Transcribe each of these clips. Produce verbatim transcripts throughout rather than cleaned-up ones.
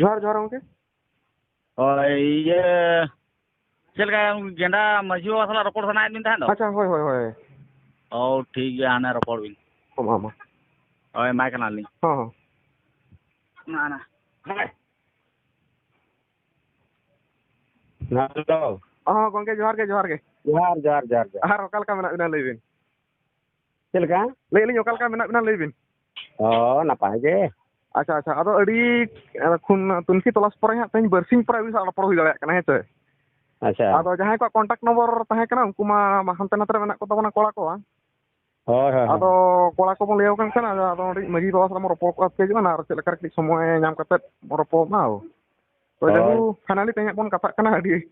ᱡᱚᱦᱟᱨ, ᱡᱚᱦᱟᱨ ᱜᱚᱢᱠᱮ᱾ ᱦᱳᱭ, ᱤᱭᱟᱹ, ᱪᱮᱫ ᱞᱮᱠᱟ ᱜᱮᱸᱰᱟ ᱢᱟᱹᱡᱷᱤ ᱵᱟᱵᱟ ᱥᱟᱞᱟᱜ ᱨᱚᱯᱚᱲ ᱥᱟᱱᱟᱭᱮᱫ ᱵᱤᱱ ᱛᱟᱦᱮᱸᱫ ᱫᱚ? ᱟᱪᱪᱷᱟ, ᱦᱳᱭ, ᱦᱳᱭ, ᱦᱳᱭ᱾ ᱚ, ᱴᱷᱤᱠ ᱜᱮᱭᱟ, ᱦᱟᱱᱮ ᱨᱚᱯᱚᱲ ᱵᱤᱱ᱾ ᱦᱚᱸ, ᱢᱟ, ᱢᱟ᱾ ᱦᱳᱭ, ᱮᱢᱟᱭ ᱠᱟᱱᱟᱞᱤᱧ᱾ ᱦᱚᱸ, ᱦᱚᱸ᱾ ᱱᱟ, ᱱᱟ᱾ ᱦᱮᱞᱳ᱾ ᱦᱚᱸ, ᱜᱚᱢᱠᱮ, ᱡᱚᱦᱟᱨ ᱜᱮ, ᱡᱚᱦᱟᱨ ᱜᱮ᱾ ᱡᱚᱦᱟᱨ, ᱡᱚᱦᱟᱨ, ᱡᱚᱦᱟᱨ, ᱡᱚᱦᱟᱨ᱾ ᱟᱨ ᱚᱠᱟ ᱞᱮᱠᱟ ᱢᱮᱱᱟᱜ ᱵᱤᱱᱟ, ᱞᱟᱹᱭ ᱵᱤᱱ? ᱪᱮᱫ ᱞᱮᱠᱟ? ᱞᱟᱹᱭ ᱟᱹᱞᱤᱧ, ᱚᱠᱟ ᱞᱮᱠᱟ ᱢᱮᱱᱟᱜ ᱵᱤᱱᱟ, ᱞᱟᱹᱭ ᱵᱤᱱ? ᱚ, ᱱᱟᱯᱟᱭ ᱜᱮ᱾ ᱟᱪᱪᱷᱟ, ᱟᱪᱪᱷᱟ᱾ ᱟᱫᱚ ᱟᱹᱰᱤ, ᱮ, ᱠᱷᱚᱱ ᱛᱩᱱᱠᱷᱤ ᱛᱚᱞᱟᱥ ᱯᱚᱨᱮ ᱦᱟᱸᱜ ᱛᱮᱦᱮᱧ ᱵᱟᱨᱥᱤᱧ ᱯᱚᱨᱮ ᱟᱹᱵᱤᱱ ᱥᱟᱶ ᱨᱚᱯᱚᱲ ᱦᱩᱭ ᱫᱟᱲᱮᱭᱟᱜ ᱠᱟᱱᱟ, ᱦᱮᱸ ᱥᱮ? ᱟᱪᱪᱷᱟ᱾ ᱟᱫᱚ ᱡᱟᱦᱟᱸᱭ ᱠᱚᱣᱟᱜ contact number ᱛᱟᱦᱮᱸ ᱠᱟᱱᱟ, ᱩᱱᱠᱩ ᱢᱟ, ᱢᱟ ᱦᱟᱱᱛᱮ ᱱᱟᱛᱮ ᱨᱮ ᱢᱮᱱᱟᱜ ᱠᱚ ᱛᱟᱵᱚᱱᱟ ᱠᱚᱲᱟ ᱠᱚ, ᱵᱟᱝ? ᱦᱳᱭ, ᱦᱳᱭ, ᱦᱳᱭ᱾ ᱟᱫᱚ ᱠᱚᱲᱟ ᱠᱚᱵᱚᱱ ᱞᱟᱹᱭ ᱟᱠᱚ ᱠᱟᱱ ᱛᱟᱦᱮᱱᱟ, ᱟᱫᱚ ᱟᱹᱰᱤ ᱢᱟᱹᱡᱷᱤ ᱵᱟᱵᱟ ᱥᱟᱞᱟᱜ ᱵᱚᱱ ᱨᱚᱯᱚᱲ ᱠᱚᱜᱼᱟ, ᱪᱮᱫ ᱦᱩᱭᱩᱜᱼᱟ, ᱟᱨ ᱪᱮᱫ ᱞᱮᱠᱟ ᱨᱮ ᱠᱟᱹᱴᱤᱡ ᱥᱚᱢᱚᱭ ᱧᱟᱢ ᱠᱟᱛᱮᱫ ᱵᱚᱱ ᱨᱚᱯᱚᱲ ᱢᱟ᱾ ᱛᱚ, ᱦᱳᱭ᱾ ᱡᱟᱭᱦᱳᱠ, finally ᱛᱮᱦᱮᱧ ᱦᱟᱸᱜ ᱵᱚᱱ ᱠᱟᱛᱷᱟᱜ ᱠᱟᱱᱟ, ᱟᱹᱰᱤ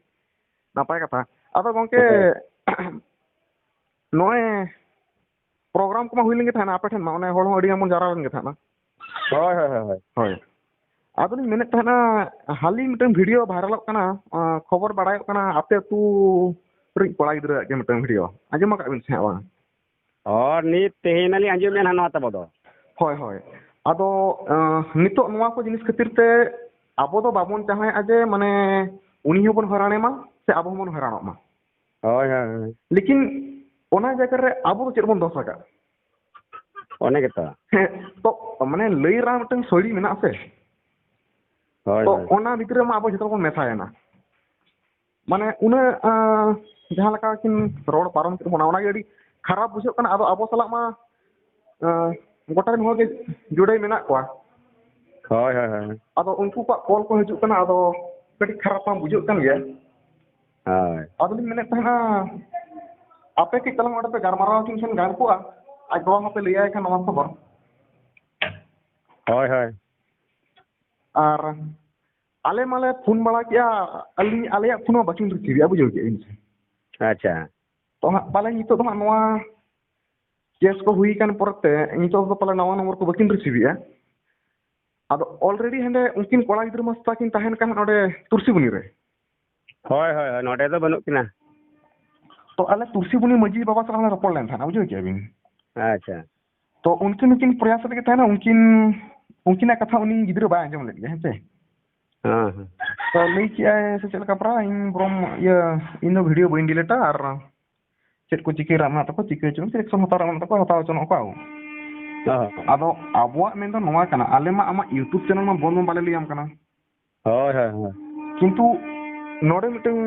ᱱᱟᱯᱟᱭ ᱠᱟᱛᱷᱟ᱾ ᱟᱫᱚ ᱜᱚᱢᱠᱮ, ᱦᱳᱭ᱾ ᱱᱚᱜᱼᱚᱭ program ᱠᱚᱢᱟ ᱦᱩᱭ ᱞᱮᱱ ᱜᱮ ᱛᱟᱦᱮᱱᱟ ᱟᱯᱮ ᱴᱷᱮᱱ ᱢᱟ, ᱚᱱᱮ ᱦᱚᱲ ᱦᱚᱸ ᱟᱹᱰᱤ ᱜᱟᱱ ᱵᱚᱱ ᱡᱟᱣᱨᱟ ᱞᱮᱱ ᱜᱮ ᱛᱟᱦᱮᱱᱟ᱾ ᱦᱳᱭ, ᱦᱳᱭ, ᱦᱳᱭ, ᱦᱳᱭ᱾ ᱦᱳᱭ᱾ ᱟᱫᱚᱞᱤᱧ ᱢᱮᱱᱮᱫ ᱛᱟᱦᱮᱱᱟ, ᱦᱟᱹᱞᱤ ᱢᱤᱫᱴᱟᱝ video ᱵᱷᱟᱭᱨᱟᱞᱚᱜ ᱠᱟᱱᱟ, ᱟᱸ, ᱠᱷᱚᱵᱚᱨ ᱵᱟᱲᱟᱭᱚᱜ ᱠᱟᱱᱟ, ᱟᱯᱮ ᱟᱹᱛᱩ ᱨᱤᱡ ᱠᱚᱲᱟ ᱜᱤᱫᱽᱨᱟᱹᱣᱟᱜ ᱜᱮ ᱢᱤᱫᱴᱟᱝ video᱾ ᱟᱸᱡᱚᱢ ᱟᱠᱟᱫ ᱵᱤᱱ ᱥᱮ ᱦᱟᱸᱜ ᱵᱟᱝ? ᱦᱚᱸ, ᱱᱤᱛ ᱛᱮᱦᱮᱧ ᱱᱟᱞᱤᱧ ᱟᱸᱡᱚᱢᱮᱫᱼᱟ ᱱᱟᱦᱟᱜ ᱱᱚᱣᱟ ᱛᱟᱵᱚ ᱫᱚ᱾ ᱦᱳᱭ, ᱦᱳᱭ᱾ ᱟᱫᱚ, ᱟᱸ, ᱱᱤᱛᱚᱜ ᱱᱚᱣᱟ ᱠᱚ ᱡᱤᱱᱤᱥ ᱠᱷᱟᱹᱛᱤᱨ ᱛᱮ ᱟᱵᱚ ᱫᱚ ᱵᱟᱵᱚᱱ ᱪᱟᱦᱟᱣᱮᱫᱼᱟ ᱡᱮ, ᱢᱟᱱᱮ, ᱩᱱᱤ ᱦᱚᱸᱵᱚᱱ ᱦᱚᱭᱨᱟᱱᱮ ᱢᱟ ᱥᱮ ᱟᱵᱚ ᱦᱚᱸᱵᱚᱱ ᱦᱚᱭᱨᱟᱱᱚᱜ ᱢᱟ᱾ ᱦᱳᱭ, ᱦᱳᱭ, ᱦᱳᱭ᱾ ᱞᱮᱠᱤᱱ ᱚᱱᱟ ᱡᱟᱭᱜᱟ ᱨᱮ ᱟᱵᱚ ᱫᱚ ᱪᱮᱫ ᱵᱚᱱ ᱫᱚᱥ ᱟᱠᱟᱫ? ᱚᱱᱮ ᱜᱮᱛᱚ᱾ ᱦᱮᱸ, ᱛᱚ, ᱢᱟᱱᱮ, ᱞᱟᱹᱭ ᱨᱮᱱᱟᱜ ᱢᱤᱫᱴᱟᱝ ᱥᱟᱹᱲᱤ ᱢᱮᱱᱟᱜᱼᱟ ᱥᱮ? ᱦᱳᱭ, ᱛᱚ, ᱦᱳᱭ᱾ ᱚᱱᱟ ᱵᱷᱤᱛᱨᱤ ᱨᱮᱢᱟ ᱟᱵᱚ ᱡᱷᱚᱛᱚ ᱵᱚᱱ ᱢᱮᱥᱟᱭᱮᱱᱟ᱾ ᱢᱟᱱᱮ, ᱩᱱᱟᱹᱜ, ᱟᱸ, ᱡᱟᱦᱟᱸ ᱞᱮᱠᱟ ᱠᱤᱱ ᱨᱚᱲ ᱯᱟᱨᱚᱢ ᱠᱮᱫ ᱵᱚᱱᱟ, ᱚᱱᱟᱜᱮ ᱟᱹᱰᱤ ᱠᱷᱟᱨᱟᱯ ᱵᱩᱡᱷᱟᱹᱜ ᱠᱟᱱᱟ᱾ ᱟᱫᱚ ᱟᱵᱚ ᱥᱟᱞᱟᱜ ᱢᱟ, ᱟᱸ, ᱜᱚᱴᱟ ᱨᱮᱱ ᱦᱚᱲ ᱜᱮ ᱡᱩᱲᱟᱹᱭ ᱢᱮᱱᱟᱜ ᱠᱚᱣᱟ᱾ ᱦᱳᱭ, ᱦᱳᱭ, ᱦᱳᱭ᱾ ᱟᱫᱚ ᱩᱱᱠᱩ ᱠᱚᱣᱟᱜ call ᱠᱚ ᱦᱤᱡᱩᱜ ᱠᱟᱱᱟ, ᱟᱫᱚ ᱠᱟᱹᱴᱤᱡ ᱠᱷᱟᱨᱟᱯ ᱢᱟ ᱵᱩᱡᱷᱟᱹᱜ ᱠᱟᱱ ᱜᱮᱭᱟ᱾ ᱦᱳᱭ᱾ ᱟᱫᱚᱞᱤᱧ ᱢᱮᱱᱮᱫ ᱛᱟᱦᱮᱱᱟ, ᱟᱯᱮ ᱠᱟᱹᱡ ᱛᱟᱞᱟᱝ ᱚᱸᱰᱮ ᱯᱮ ᱜᱟᱞᱢᱟᱨᱟᱣ ᱟᱹᱠᱤᱱ ᱠᱷᱟᱱ ᱜᱟᱱ ᱠᱚᱜᱼᱟ, ᱟᱡ ᱵᱟᱵᱟ ᱦᱚᱸᱯᱮ ᱞᱟᱹᱭᱟᱭ ᱠᱷᱟᱱ ᱱᱚᱣᱟ ᱠᱷᱚᱵᱚᱨ᱾ ᱦᱳᱭ, ᱦᱳᱭ᱾ ᱟᱨ ᱟᱞᱮ ᱢᱟᱞᱮ ᱯᱷᱳᱱ ᱵᱟᱲᱟ ᱠᱮᱜᱼᱟ, ᱟᱹᱞᱤᱧ, ᱟᱞᱮᱭᱟᱜ ᱯᱷᱳᱱ ᱦᱚᱸ ᱵᱟᱹᱠᱤᱱ ᱨᱤᱥᱤᱵᱷᱮᱜᱼᱟ, ᱵᱩᱡᱷᱟᱹᱣ ᱠᱮᱜᱼᱟ ᱵᱤᱱ ᱥᱮ᱾ ᱟᱪᱪᱷᱟ᱾ ᱛᱚ ᱦᱟᱸᱜ ᱯᱟᱞᱮ ᱱᱤᱛᱚᱜ ᱫᱚ ᱦᱟᱸᱜ ᱱᱚᱣᱟ ᱠᱮᱥ ᱠᱚ ᱦᱩᱭ ᱟᱠᱟᱱ ᱯᱚᱨᱮᱛᱮ ᱱᱤᱛᱚᱜ ᱫᱚ ᱯᱟᱞᱮ ᱱᱟᱣᱟ ᱱᱚᱢᱵᱚᱨ ᱠᱚ ᱵᱟᱹᱠᱤᱱ ᱨᱤᱥᱤᱵᱷᱮᱜᱼᱟ᱾ ᱟᱫᱚ already ᱦᱟᱸᱰᱮ ᱩᱱᱠᱤᱱ ᱠᱚᱲᱟ ᱜᱤᱫᱽᱨᱟᱹ ᱢᱟ ᱥᱮᱛᱟ ᱠᱤᱱ ᱛᱟᱦᱮᱱ ᱠᱟᱱ ᱦᱟᱸᱜ ᱱᱚᱰᱮ ᱛᱩᱨᱥᱤᱵᱩᱱᱤ ᱨᱮ᱾ ᱦᱳᱭ, ᱦᱳᱭ, ᱦᱳᱭ, ᱱᱚᱰᱮ ᱫᱚ ᱵᱟᱹᱱᱩᱜ ᱠᱤᱱᱟ᱾ ᱛᱚ ᱟᱞᱮ ᱛᱩᱨᱥᱤᱵᱩᱱᱤ ᱢᱟᱹᱡᱷᱤ ᱵᱟᱵᱟ ᱥᱟᱞᱟᱜ ᱞᱮ ᱨᱚᱯᱚᱲ ᱞᱮᱱ ᱛᱟᱦᱮᱱᱟ, ᱵᱩᱡᱷᱟᱹᱣ ᱠᱮᱜᱼᱟ ᱵᱤᱱ᱾ ᱟᱪᱪᱷᱟ᱾ ᱛᱚ ᱩᱱᱠᱤᱱ ᱦᱚᱸᱠᱤᱱ ᱯᱨᱚᱭᱟᱥ ᱨᱮᱜᱮ ᱛᱟᱦᱮᱱᱟ, ᱩᱱᱠᱤᱱ, ᱩᱱᱠᱤᱱᱟᱜ ᱠᱟᱛᱷᱟ ᱩᱱᱤ ᱜᱤᱫᱽᱨᱟᱹ ᱵᱟᱭ ᱟᱸᱡᱚᱢ ᱞᱮᱫ ᱜᱮᱭᱟ, ᱦᱮᱸ ᱥᱮ᱾ ᱦᱮᱸ, ᱦᱮᱸ᱾ ᱛᱚ ᱞᱟᱹᱭ ᱠᱮᱜᱼᱟᱭ ᱥᱮ ᱪᱮᱫ ᱞᱮᱠᱟ ᱯᱟᱨᱟ, ᱤᱧ ᱵᱚᱨᱚᱝ ᱤᱭᱟᱹ, ᱤᱧ ᱫᱚ video ᱵᱟᱹᱧ delete ᱟ, ᱟᱨ ᱪᱮᱫ ᱠᱚ ᱪᱤᱠᱟᱹ ᱨᱮᱱᱟᱜ ᱢᱮᱱᱟᱜ ᱛᱟᱠᱚ ᱪᱤᱠᱟᱹ ᱦᱚᱪᱚ, ᱪᱮᱫ action ᱦᱟᱛᱟᱣ ᱨᱮᱱᱟᱜ ᱢᱮᱱᱟᱜ ᱛᱟᱠᱚ ᱦᱟᱛᱟᱣ ᱦᱚᱪᱚᱱᱚᱜ ᱠᱚ᱾ ᱦᱮᱸ᱾ ᱟᱫᱚ ᱟᱵᱚᱣᱟᱜ ᱢᱮᱱ ᱫᱚ ᱱᱚᱣᱟ ᱠᱟᱱᱟ, ᱟᱞᱮ ᱢᱟ ᱟᱢᱟᱜ YouTube channel ᱢᱟ ᱵᱚᱱᱫ ᱢᱟ ᱵᱟᱞᱮ ᱞᱟᱹᱭᱟᱢ ᱠᱟᱱᱟ᱾ ᱦᱳᱭ, ᱦᱳᱭ, ᱦᱳᱭ᱾ ᱠᱤᱱᱛᱩ ᱱᱚᱰᱮ ᱢᱤᱫᱴᱟᱝ,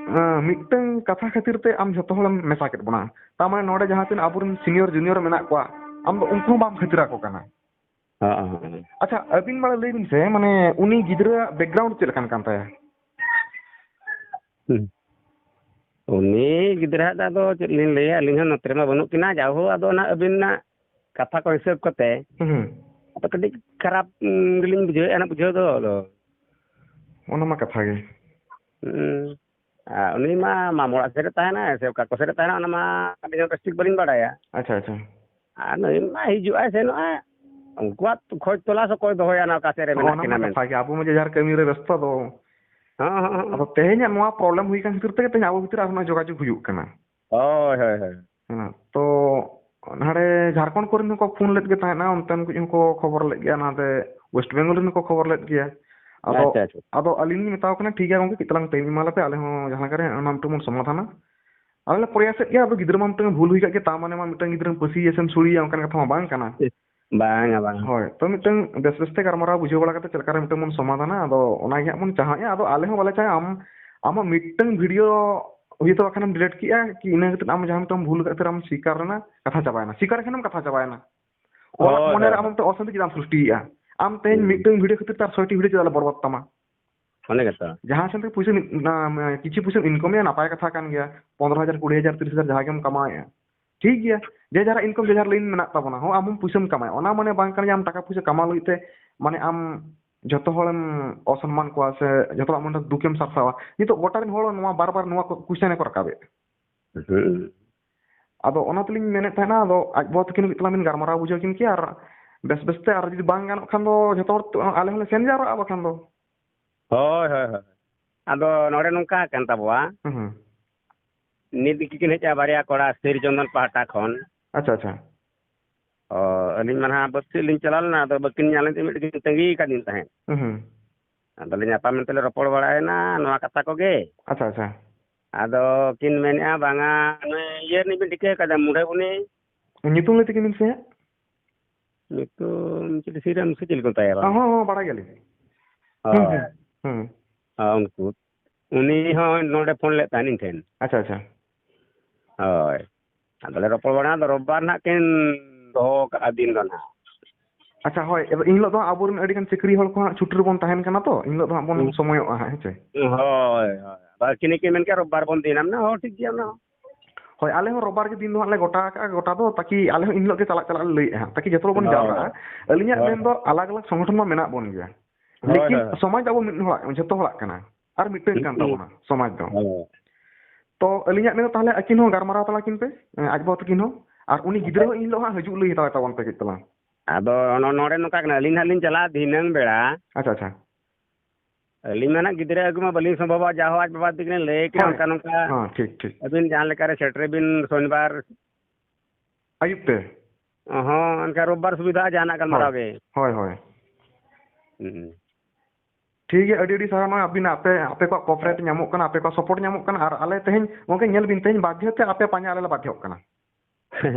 ᱮᱸ, ᱢᱤᱫᱴᱟᱝ ᱠᱟᱛᱷᱟ ᱠᱷᱟᱹᱛᱤᱨ ᱛᱮ ᱟᱢ ᱡᱷᱚᱛᱚ ᱦᱚᱲᱮᱢ ᱢᱮᱥᱟ ᱠᱮᱫ ᱵᱚᱱᱟ᱾ ᱛᱟᱨ ᱢᱟᱱᱮ ᱱᱚᱰᱮ ᱡᱟᱦᱟᱸ ᱛᱤᱱᱟᱹᱜ ᱟᱵᱚᱨᱮᱱ senior junior ᱢᱮᱱᱟᱜ ᱠᱚᱣᱟ, ᱟᱢ ᱫᱚ ᱩᱱᱠᱩ ᱦᱚᱸ ᱵᱟᱢ ᱠᱷᱟᱹᱛᱤᱨ ᱟᱠᱚ ᱠᱟᱱᱟ᱾ ᱦᱮᱸ, ᱦᱮᱸ, ᱦᱮᱸ᱾ ᱟᱪᱪᱷᱟ, ᱟᱹᱵᱤᱱ ᱢᱟᱲᱟᱝ ᱞᱟᱹᱭ ᱵᱤᱱ ᱥᱮ, ᱢᱟᱱᱮ ᱩᱱᱤ ᱜᱤᱫᱽᱨᱟᱹᱣᱟᱜ background ᱪᱮᱫ ᱞᱮᱠᱟᱱ ᱠᱟᱱ ᱛᱟᱭᱟ? ᱦᱩᱸ᱾ ᱩᱱᱤ ᱜᱤᱫᱽᱨᱟᱹᱣᱟᱜ ᱫᱚ ᱟᱫᱚ ᱪᱮᱫ ᱞᱤᱧ ᱞᱟᱹᱭᱟ, ᱟᱹᱞᱤᱧ ᱦᱚᱸ ᱱᱚᱛᱮ ᱨᱮᱢᱟ ᱵᱟᱹᱱᱩᱜ ᱠᱤᱱᱟ, ᱡᱟᱣᱦᱳ ᱟᱫᱚ ᱚᱱᱟ ᱟᱹᱵᱤᱱᱟᱜ ᱠᱟᱛᱷᱟ ᱠᱚ ᱦᱤᱥᱟᱹᱵ ᱠᱟᱛᱮ ᱦᱩᱸ᱾ ᱟᱫᱚ ᱠᱟᱹᱴᱤᱡ ᱠᱷᱟᱨᱟᱯ, ᱩᱸ, ᱜᱮᱞᱤᱧ ᱵᱩᱡᱷᱟᱹᱣᱮᱫᱼᱟ ᱱᱟᱜ ᱵᱩᱡᱷᱟᱹᱣ ᱫᱚ ᱟᱫᱚ᱾ ᱚᱱᱟ ᱢᱟ ᱠᱟᱛᱷᱟ ᱜᱮ᱾ ᱦᱩᱸ᱾ ᱟᱨ ᱩᱱᱤ ᱢᱟ ᱢᱟᱢᱚ ᱚᱲᱟᱜ ᱥᱮᱫ ᱨᱮ ᱛᱟᱦᱮᱱᱟᱭ ᱥᱮ ᱚᱠᱟ ᱠᱚ ᱥᱮᱫ ᱨᱮ ᱛᱟᱦᱮᱱᱟ, ᱚᱱᱟ ᱢᱟ ᱟᱹᱞᱤᱧ ᱦᱚᱸ ᱵᱮᱥ ᱴᱷᱤᱠ ᱵᱟᱹᱞᱤᱧ ᱵᱟᱲᱟᱭᱟ᱾ ᱟᱪᱪᱷᱟ, ᱟᱪᱪᱷᱟ᱾ ᱟᱨ ᱱᱩᱭ ᱢᱟ ᱦᱤᱡᱩᱜᱼᱟᱭ ᱥᱮᱱᱚᱜᱼᱟᱭ, ᱩᱱᱠᱩᱣᱟᱜ ᱠᱷᱚᱡᱽ ᱛᱚᱞᱟᱥ ᱚᱠᱚᱭ ᱫᱚᱦᱚᱭᱟ ᱚᱱᱟ ᱚᱠᱟ ᱥᱮᱫ ᱨᱮ ᱢᱮᱱᱟᱜ ᱚᱱᱟ ᱢᱟ ᱠᱤᱱᱟ ᱢᱮᱱᱛᱮ᱾ ᱠᱟᱛᱷᱟ ᱜᱮ, ᱟᱵᱚ ᱢᱟ ᱡᱮ ᱡᱟᱦᱟᱸ ᱠᱟᱹᱢᱤ ᱨᱮ ᱵᱮᱥᱛᱚ ᱫᱚ᱾ ᱦᱚᱸ, ᱦᱚᱸ, ᱦᱚᱸ᱾ ᱟᱫᱚ ᱛᱮᱦᱮᱧᱟᱜ ᱱᱚᱣᱟ problem ᱦᱩᱭ ᱠᱟᱱ ᱠᱷᱟᱹᱛᱤᱨ ᱛᱮᱜᱮ ᱛᱮᱦᱮᱧ ᱟᱵᱚ ᱵᱷᱤᱛᱤᱨ ᱨᱮ ᱟᱨᱦᱚᱸ ᱡᱳᱜᱟᱡᱳᱜᱽ ᱦᱩᱭᱩᱜ ᱠᱟᱱᱟ᱾ ᱦᱳᱭ, ᱦᱳᱭ, ᱦᱳᱭ᱾ ᱦᱮᱸ, ᱛᱚ ᱱᱟᱰᱮ ᱡᱷᱟᱲᱠᱷᱚᱸᱰ ᱠᱚᱨᱮᱱ ᱦᱚᱸᱠᱚ ᱯᱷᱳᱱ ᱞᱮᱫ ᱜᱮ ᱛᱟᱦᱮᱸᱫ, ᱚᱱᱛᱮᱱ ᱠᱚ ᱦᱚᱸᱠᱚ ᱠᱷᱚᱵᱚᱨ ᱞᱮᱫ ᱜᱮᱭᱟ, ᱱᱟᱛᱮ West Bengal ᱨᱮᱱ ᱦᱚᱸᱠᱚ ᱠᱷᱚᱵᱚᱨ ᱞᱮᱫ ᱜᱮᱭᱟ᱾ ᱟᱫᱚ, ᱟᱪᱪᱷᱟ, ᱟᱪᱪᱷᱟ᱾ ᱟᱫᱚ ᱟᱹᱞᱤᱧ ᱞᱤᱧ ᱢᱮᱛᱟᱣ ᱠᱟᱱᱟ, ᱴᱷᱤᱠ ᱜᱮᱭᱟ ᱜᱚᱢᱠᱮ, ᱠᱟᱹᱡ ᱛᱟᱞᱟᱝ time ᱮᱢᱟ ᱞᱮᱯᱮ, ᱟᱞᱮ ᱦᱚᱸ ᱡᱟᱦᱟᱸ ᱞᱮᱠᱟ ᱨᱮ ᱚᱱᱟ ᱢᱤᱫᱴᱟᱝ ᱵᱚᱱ ᱥᱚᱢᱟᱫᱷᱟᱱᱟ᱾ ᱟᱞᱮ ᱞᱮ ᱯᱨᱚᱭᱟᱥᱮᱫ ᱜᱮᱭᱟ, ᱟᱫᱚ ᱜᱤᱫᱽᱨᱟᱹ ᱢᱟ ᱢᱤᱫᱴᱟᱝ ᱵᱷᱩᱞ ᱦᱩᱭ ᱠᱟᱜ ᱜᱮ, ᱛᱟ ᱢᱟᱱᱮ ᱢᱟ ᱢᱤᱫᱴᱟᱝ ᱜᱤᱫᱽᱨᱟᱹᱢ ᱯᱟᱹᱥᱤᱭᱮᱭᱟ ᱥᱮᱢ ᱥᱩᱲᱤᱭᱮᱭᱟ, ᱚᱱᱠᱟᱱ ᱠᱟᱛᱷᱟ ᱢᱟ ᱵᱟᱝ ᱠᱟᱱᱟ᱾ ᱵᱟᱝᱟ, ᱵᱟᱝᱟ᱾ ᱦᱳᱭ, ᱛᱚ ᱢᱤᱫᱴᱟᱝ ᱵᱮᱥ ᱵᱮᱥ ᱛᱮ ᱜᱟᱞᱢᱟᱨᱟᱣ ᱵᱩᱡᱷᱟᱹᱣ ᱵᱟᱲᱟ ᱠᱟᱛᱮ ᱪᱮᱫ ᱞᱮᱠᱟ ᱨᱮ ᱢᱤᱫᱴᱟᱝ ᱵᱚᱱ ᱥᱚᱢᱟᱫᱷᱟᱱᱟ, ᱟᱫᱚ ᱚᱱᱟ ᱜᱮ ᱦᱟᱸᱜ ᱵᱚᱱ ᱪᱟᱦᱟᱜᱼᱟ᱾ ᱟᱫᱚ ᱟᱞᱮ ᱦᱚᱸ ᱵᱟᱞᱮ ᱪᱟᱦᱟᱜᱼᱟ ᱟᱢ, ᱟᱢᱟᱜ ᱢᱤᱫᱴᱟᱝ video ᱦᱚᱭᱛᱳ ᱵᱟᱠᱷᱟᱱᱮᱢ delete ᱠᱮᱜᱼᱟ, ᱠᱤ ᱤᱱᱟᱹ ᱠᱟᱛᱮ ᱟᱢ ᱡᱟᱦᱟᱸ ᱢᱤᱫᱴᱟᱝ ᱵᱷᱩᱞ ᱠᱟᱜ ᱠᱷᱟᱹᱛᱤᱨ ᱟᱢ ᱥᱤᱠᱟᱨ ᱨᱮᱱᱟ, ᱠᱟᱛᱷᱟ ᱪᱟᱵᱟᱭᱮᱱᱟ, ᱥᱤᱠᱟᱨ ᱠᱷᱟᱱᱮᱢ ᱠᱟᱛᱷᱟ ᱪᱟᱵᱟᱭᱮᱱᱟ᱾ ᱚᱲᱟᱜ ᱦᱳᱭ, ᱢᱚᱱᱮ ᱨᱮ ᱦᱳᱭ, ᱟᱢ ᱦᱳᱭ᱾ ᱢᱤᱫᱴᱟᱝ ᱚᱥᱟᱱᱛᱤ ᱪᱮᱫᱟᱜ ᱮᱢ ᱥᱨᱤᱥᱴᱤᱭᱮᱜᱼᱟ? ᱟᱢ ᱛᱮᱦᱮᱧ ᱦᱩᱸ᱾ ᱢᱤᱫᱴᱟᱝ video ᱠᱷᱟᱹᱛᱤᱨ ᱛᱮ ᱟᱨ ᱥᱚᱭᱴᱤ video ᱪᱮᱫᱟᱜ ᱞᱮ ᱵᱚᱨᱵᱟᱫ ᱛᱟᱢᱟ? ᱚᱱᱮ ᱜᱮᱛᱚ᱾ ᱡᱟᱦᱟᱸ ᱥᱮᱱ ᱛᱮ ᱯᱩᱭᱥᱟᱹ ᱢᱤᱫ-, ᱚᱱᱟ, ᱢᱟᱱᱮ, ᱠᱤᱪᱷᱩ ᱯᱩᱭᱥᱟᱹᱢ income ᱮᱜᱼᱟ, ᱱᱟᱯᱟᱭ ᱠᱟᱛᱷᱟ ᱠᱟᱱ ᱜᱮᱭᱟ᱾ ᱯᱚᱱᱫᱽᱨᱚ ᱦᱟᱡᱟᱨ, ᱠᱩᱲᱤ ᱦᱟᱡᱟᱨ, ᱛᱤᱨᱤᱥ ᱦᱟᱡᱟᱨ ᱡᱟᱦᱟᱸ ᱜᱮᱢ ᱠᱟᱢᱟᱣᱮᱜᱼᱟ, ᱴᱷᱤᱠ ᱜᱮᱭᱟ, ᱡᱮ ᱡᱟᱦᱟᱨᱟᱜ income ᱡᱮ ᱡᱟᱦᱟᱨ line ᱢᱮᱱᱟᱜ ᱛᱟᱵᱚᱱᱟ, ᱦᱚᱸ, ᱟᱢ ᱦᱚᱸ ᱯᱩᱭᱥᱟᱹᱢ ᱠᱟᱢᱟᱣᱟ, ᱚᱱᱟ ᱢᱟᱱᱮ ᱵᱟᱝ ᱠᱟᱱᱟ ᱡᱮ ᱟᱢ ᱴᱟᱠᱟ ᱯᱩᱭᱥᱟᱹ ᱠᱟᱢᱟᱣ ᱞᱟᱹᱜᱤᱫ ᱛᱮ, ᱢᱟᱱᱮ, ᱟᱢ ᱡᱷᱚᱛᱚ ᱦᱚᱲᱮᱢ ᱚᱥᱚᱱᱢᱟᱱ ᱠᱚᱣᱟ ᱥᱮ ᱡᱷᱚᱛᱚ ᱦᱚᱲᱟᱜ ᱢᱚᱱᱮ ᱨᱮ ᱫᱩᱠᱮᱢ ᱥᱟᱨᱥᱟᱣᱟ᱾ ᱱᱤᱛᱚᱜ ᱜᱚᱴᱟ ᱨᱮᱱ ᱦᱚᱲ ᱱᱚᱣᱟ ᱵᱟᱨ ᱵᱟᱨ ᱱᱚᱣᱟ ᱠᱚ question ᱮ ᱠᱚ ᱨᱟᱠᱟᱵᱮᱫ᱾ ᱦᱩᱸ᱾ ᱟᱫᱚ ᱚᱱᱟ ᱛᱮᱞᱤᱧ ᱢᱮᱱᱮᱫ ᱛᱟᱦᱮᱱᱟ, ᱟᱫᱚ ᱟᱡ ᱵᱟᱵᱟ ᱛᱟᱹᱠᱤᱱ ᱠᱟᱹᱡ ᱛᱟᱞᱟᱝ ᱵᱤᱱ ᱜᱟᱞᱢᱟᱨᱟᱣ ᱵᱩᱡᱷᱟᱹᱣ ᱠᱤᱱ ᱠᱮᱭᱟ, ᱟᱨ ᱵᱮᱥ ᱵᱮᱥ ᱛᱮ, ᱟᱨ ᱡᱩᱫᱤ ᱵᱟᱝ ᱜᱟᱱᱚᱜ ᱠᱷᱟᱱ ᱫᱚ ᱡᱷᱚᱛᱚ ᱦᱚᱲ ᱛᱮ, ᱟᱞᱮ ᱦᱚᱸᱞᱮ ᱥᱮᱱ ᱡᱟᱣᱨᱟᱜᱼᱟ ᱵᱟᱠᱷᱟᱱ ᱫᱚ᱾ ᱦᱳᱭ, ᱦᱳᱭ, ᱦᱳᱭ᱾ ᱟᱫᱚ ᱱᱚᱰᱮ ᱱᱚᱝᱠᱟ ᱠᱟᱱ ᱛᱟᱵᱚᱣᱟ, ᱦᱩᱸ, ᱦᱩᱸ᱾ ᱱᱤᱛ ᱜᱮᱠᱤᱱ ᱦᱮᱡᱼᱟ ᱵᱟᱨᱭᱟ ᱠᱚᱲᱟ ᱥᱤᱨᱡᱚᱱᱫᱚᱱ ᱯᱟᱦᱴᱟ ᱠᱷᱚᱱ᱾ ᱟᱪᱪᱷᱟ, ᱟᱪᱪᱷᱟ᱾ ᱚ, ᱟᱹᱞᱤᱧ ᱢᱟ ᱱᱟᱦᱟᱜ ᱵᱟᱹᱫᱽ ᱥᱮᱫ ᱞᱤᱧ ᱪᱟᱞᱟᱣ ᱞᱮᱱᱟ, ᱟᱫᱚ ᱵᱟᱹᱠᱤᱱ ᱧᱟᱢ ᱞᱮᱱ ᱛᱮ ᱢᱤᱫ ᱜᱷᱟᱹᱲᱤᱡ ᱛᱟᱺᱜᱤ ᱠᱟᱫ ᱞᱤᱧ ᱛᱟᱦᱮᱸᱫ᱾ ᱦᱩᱸ, ᱦᱩᱸ᱾ ᱟᱫᱚᱞᱮ ᱧᱟᱯᱟᱢ ᱮᱱ ᱛᱮᱞᱮ ᱨᱚᱯᱚᱲ ᱵᱟᱲᱟᱭᱮᱱᱟ ᱱᱚᱣᱟ ᱠᱟᱛᱷᱟ ᱠᱚᱜᱮ᱾ ᱟᱪᱪᱷᱟ, ᱟᱪᱪᱷᱟ᱾ ᱟᱫᱚ ᱠᱤᱱ ᱢᱮᱱᱮᱫᱼᱟ, ᱵᱟᱝᱟ, ᱱᱩᱭ ᱤᱭᱟᱹ ᱨᱤᱱᱤᱡ ᱵᱤᱱ ᱴᱷᱤᱠᱟᱹ ᱠᱟᱫᱟ, ᱢᱩᱰᱷᱟᱹ ᱵᱩᱱᱤ? ᱧᱩᱛᱩᱢ ᱞᱟᱹᱭ ᱛᱟᱹᱠᱤᱱ ᱵᱤᱱ ᱥᱮ ᱦᱟᱸᱜ᱾ ᱧᱩᱛᱩᱢ ᱪᱤᱞᱤ, ᱥᱤᱨᱟᱢ ᱥᱮ ᱪᱤᱞᱤ ᱠᱚ ᱢᱮᱛᱟᱭᱟ ᱵᱟᱝ? ᱦᱚᱸ, ᱦᱚᱸ, ᱵᱟᱲᱟᱭ ᱜᱮᱭᱟᱞᱤᱧ᱾ ᱦᱳᱭ᱾ ᱦᱩᱸ, ᱦᱩᱸ, ᱦᱩᱸ᱾ ᱦᱳᱭ, ᱩᱱᱠᱩ᱾ ᱩᱱᱤ ᱦᱚᱸ ᱱᱚᱰᱮ ᱯᱷᱳᱱ ᱞᱮᱫ ᱛᱟᱦᱮᱱ ᱤᱧ ᱴᱷᱮᱱ᱾ ᱟᱪᱪᱷᱟ, ᱟᱪᱪᱷᱟ᱾ ᱦᱳᱭ᱾ ᱟᱫᱚᱞᱮ ᱨᱚᱯᱚᱲ ᱵᱟᱲᱟ, ᱟᱫᱚ ᱨᱳᱵᱵᱟᱨ ᱱᱟᱦᱟᱜ ᱠᱤᱱ ᱫᱚᱦᱚ ᱠᱟᱜᱼᱟ ᱫᱤᱱ ᱫᱚ ᱱᱟᱦᱟᱜ᱾ ᱟᱪᱪᱷᱟ, ᱦᱳᱭ᱾ ᱮᱱ ᱦᱤᱞᱳᱜ ᱫᱚ ᱦᱟᱸᱜ ᱟᱵᱚᱨᱮᱱ ᱟᱹᱰᱤᱜᱟᱱ ᱪᱟᱹᱠᱨᱤ ᱦᱚᱲ ᱠᱚ ᱦᱟᱸᱜ ᱪᱷᱩᱴᱤ ᱨᱮᱵᱚᱱ ᱛᱟᱦᱮᱱ ᱠᱟᱱᱟ ᱛᱚ, ᱮᱱ ᱦᱤᱞᱳᱜ ᱫᱚ ᱦᱟᱸᱜ ᱵᱚᱱ ᱦᱩᱸ᱾ ᱥᱚᱢᱚᱭᱚᱜᱼᱟ ᱦᱟᱸᱜ, ᱦᱮᱸ ᱪᱮ? ᱦᱳᱭ, ᱦᱳᱭ᱾ ᱟᱫᱚ ᱟᱹᱠᱤᱱ ᱜᱮᱠᱤᱱ ᱢᱮᱱ ᱠᱮᱜᱼᱟ, "ᱨᱳᱵᱵᱟᱨ ᱵᱚᱱ ᱫᱤᱱᱟᱢ ᱱᱟ᱾" ᱦᱚᱸ, ᱴᱷᱤᱠ ᱜᱮᱭᱟ ᱚᱱᱟ ᱦᱚᱸ᱾ ᱦᱳᱭ, ᱟᱞᱮ ᱦᱚᱸ ᱨᱳᱵᱵᱟᱨ ᱜᱮ ᱫᱤᱱ ᱫᱚ ᱦᱟᱸᱜ ᱞᱮ ᱜᱚᱴᱟ ᱟᱠᱟᱜᱼᱟ, ᱜᱚᱴᱟ ᱫᱚ, ᱛᱟᱠᱤ ᱟᱞᱮ ᱦᱚᱸ ᱮᱱ ᱦᱤᱞᱳᱜ ᱜᱮ ᱪᱟᱞᱟᱜ, ᱪᱟᱞᱟᱜ ᱞᱮ ᱞᱟᱹᱭᱮᱫᱼᱟ ᱦᱟᱸᱜ, ᱛᱟᱠᱤ ᱡᱚᱛᱚ ᱦᱚᱲ ᱵᱚᱱ ᱦᱳᱭ᱾ ᱡᱟᱣᱨᱟᱜᱼᱟ᱾ ᱟᱹᱞᱤᱧᱟᱜ ᱦᱳᱭ᱾ ᱢᱮᱱ ᱫᱚ ᱟᱞᱟᱜᱽ ᱟᱞᱟᱜᱽ ᱥᱚᱝᱜᱚᱴᱷᱚᱱ ᱢᱟ ᱢᱮᱱᱟᱜ ᱵᱚᱱ ᱜᱮᱭᱟ, ᱦᱳᱭ, ᱞᱮᱠᱤᱱ ᱦᱳᱭ᱾ ᱥᱚᱢᱟᱡᱽ ᱫᱚ ᱟᱵᱚ ᱢᱤᱫ ᱦᱚᱲᱟᱜ, ᱡᱷᱚᱛᱚ ᱦᱚᱲᱟᱜ ᱠᱟᱱᱟ᱾ ᱟᱨ ᱢᱤᱫᱴᱟᱝ ᱠᱟᱱ ᱦᱩᱸ᱾ ᱛᱟᱵᱚᱱᱟ ᱥᱚᱢᱟᱡᱽ ᱫᱚ᱾ ᱦᱳᱭ᱾ ᱛᱚ, ᱟᱹᱞᱤᱧᱟᱜ ᱢᱮᱱ ᱫᱚ, ᱛᱟᱦᱚᱞᱮ ᱟᱹᱠᱤᱱ ᱦᱚᱸ ᱜᱟᱨᱢᱟᱨᱟᱣ ᱛᱟᱞᱟ ᱠᱤᱱ ᱯᱮ, ᱮᱸ, ᱟᱡ ᱵᱟᱵᱟ ᱛᱟᱹᱠᱤᱱ ᱦᱚᱸ, ᱟᱨ ᱩᱱᱤ ᱜᱤᱫᱽᱨᱟᱹ ᱦᱚᱸ ᱮᱱ ᱦᱤᱞᱳᱜ ᱦᱟᱸᱜ ᱦᱤᱡᱩᱜ ᱞᱟᱹᱭ ᱦᱟᱛᱟᱲ ᱛᱟᱵᱚᱱ ᱯᱮ ᱠᱟᱹᱡ ᱛᱟᱞᱟᱝ᱾ ᱟᱫᱚ ᱱᱚ-, ᱱᱚᱰᱮ ᱱᱚᱝᱠᱟ ᱠᱟᱱᱟ, ᱟᱹᱞᱤᱧ ᱦᱟᱸᱜ ᱞᱤᱧ ᱪᱟᱞᱟᱜᱼᱟ ᱫᱷᱤᱱᱟᱹᱝ ᱵᱮᱲᱟ᱾ ᱟᱪᱪᱷᱟ, ᱟᱪᱪᱷᱟ᱾ ᱟᱹᱞᱤᱧ ᱢᱟ ᱱᱟᱜ ᱜᱤᱫᱽᱨᱟᱹ ᱟᱹᱜᱩ ᱢᱟ ᱵᱟᱹᱞᱤᱧ ᱥᱚᱢᱵᱷᱚᱵᱟ, ᱡᱟ ᱦᱚᱸ ᱟᱡ ᱵᱟᱵᱟ ᱛᱟᱹᱠᱤᱱ ᱞᱟᱹᱭ ᱠᱟᱱᱟ, ᱦᱳᱭ᱾ ᱚᱱᱠᱟ ᱱᱚᱝᱠᱟ᱾ ᱦᱚᱸ, ᱴᱷᱤᱠ, ᱴᱷᱤᱠ᱾ ᱟᱹᱵᱤᱱ ᱡᱟᱦᱟᱸ ᱞᱮᱠᱟ ᱨᱮ ᱥᱮᱴᱮᱨ ᱵᱤᱱ ᱥᱚᱱᱤᱵᱟᱨ᱾ ᱟᱹᱭᱩᱵ ᱛᱮ? ᱦᱚᱸ, ᱮᱱᱠᱷᱟᱱ ᱨᱳᱵᱵᱟᱨ ᱥᱩᱵᱤᱫᱷᱟ ᱡᱟᱦᱟᱱᱟᱜ ᱜᱟᱞᱢᱟᱨᱟᱣ ᱦᱳᱭ, ᱜᱮ᱾ ᱦᱳᱭ, ᱦᱳᱭ᱾ ᱦᱩᱸ᱾ ᱴᱷᱤᱠ ᱜᱮᱭᱟ, ᱟᱹᱰᱤ ᱟᱹᱰᱤ ᱥᱟᱨᱦᱟᱣ᱾ ᱱᱚᱜᱼᱚᱭ ᱟᱹᱵᱤᱱᱟᱜ ᱟᱯᱮ, ᱟᱯᱮ ᱠᱚᱣᱟᱜ cooperate ᱧᱟᱢᱚᱜ ᱠᱟᱱᱟ, ᱟᱯᱮ ᱠᱚᱣᱟᱜ support ᱧᱟᱢᱚᱜ ᱠᱟᱱᱟ, ᱟᱨ ᱟᱞᱮ ᱛᱮᱦᱮᱧ ᱜᱚᱝᱠᱮ ᱧᱮᱞ ᱵᱤᱱ, ᱛᱮᱦᱮᱧ ᱵᱟᱫᱽᱫᱷᱚ ᱛᱮ ᱟᱯᱮ ᱯᱟᱸᱡᱟ ᱟᱞᱮ ᱞᱮ ᱵᱟᱫᱽᱫᱷᱚᱜ ᱠᱟᱱᱟ᱾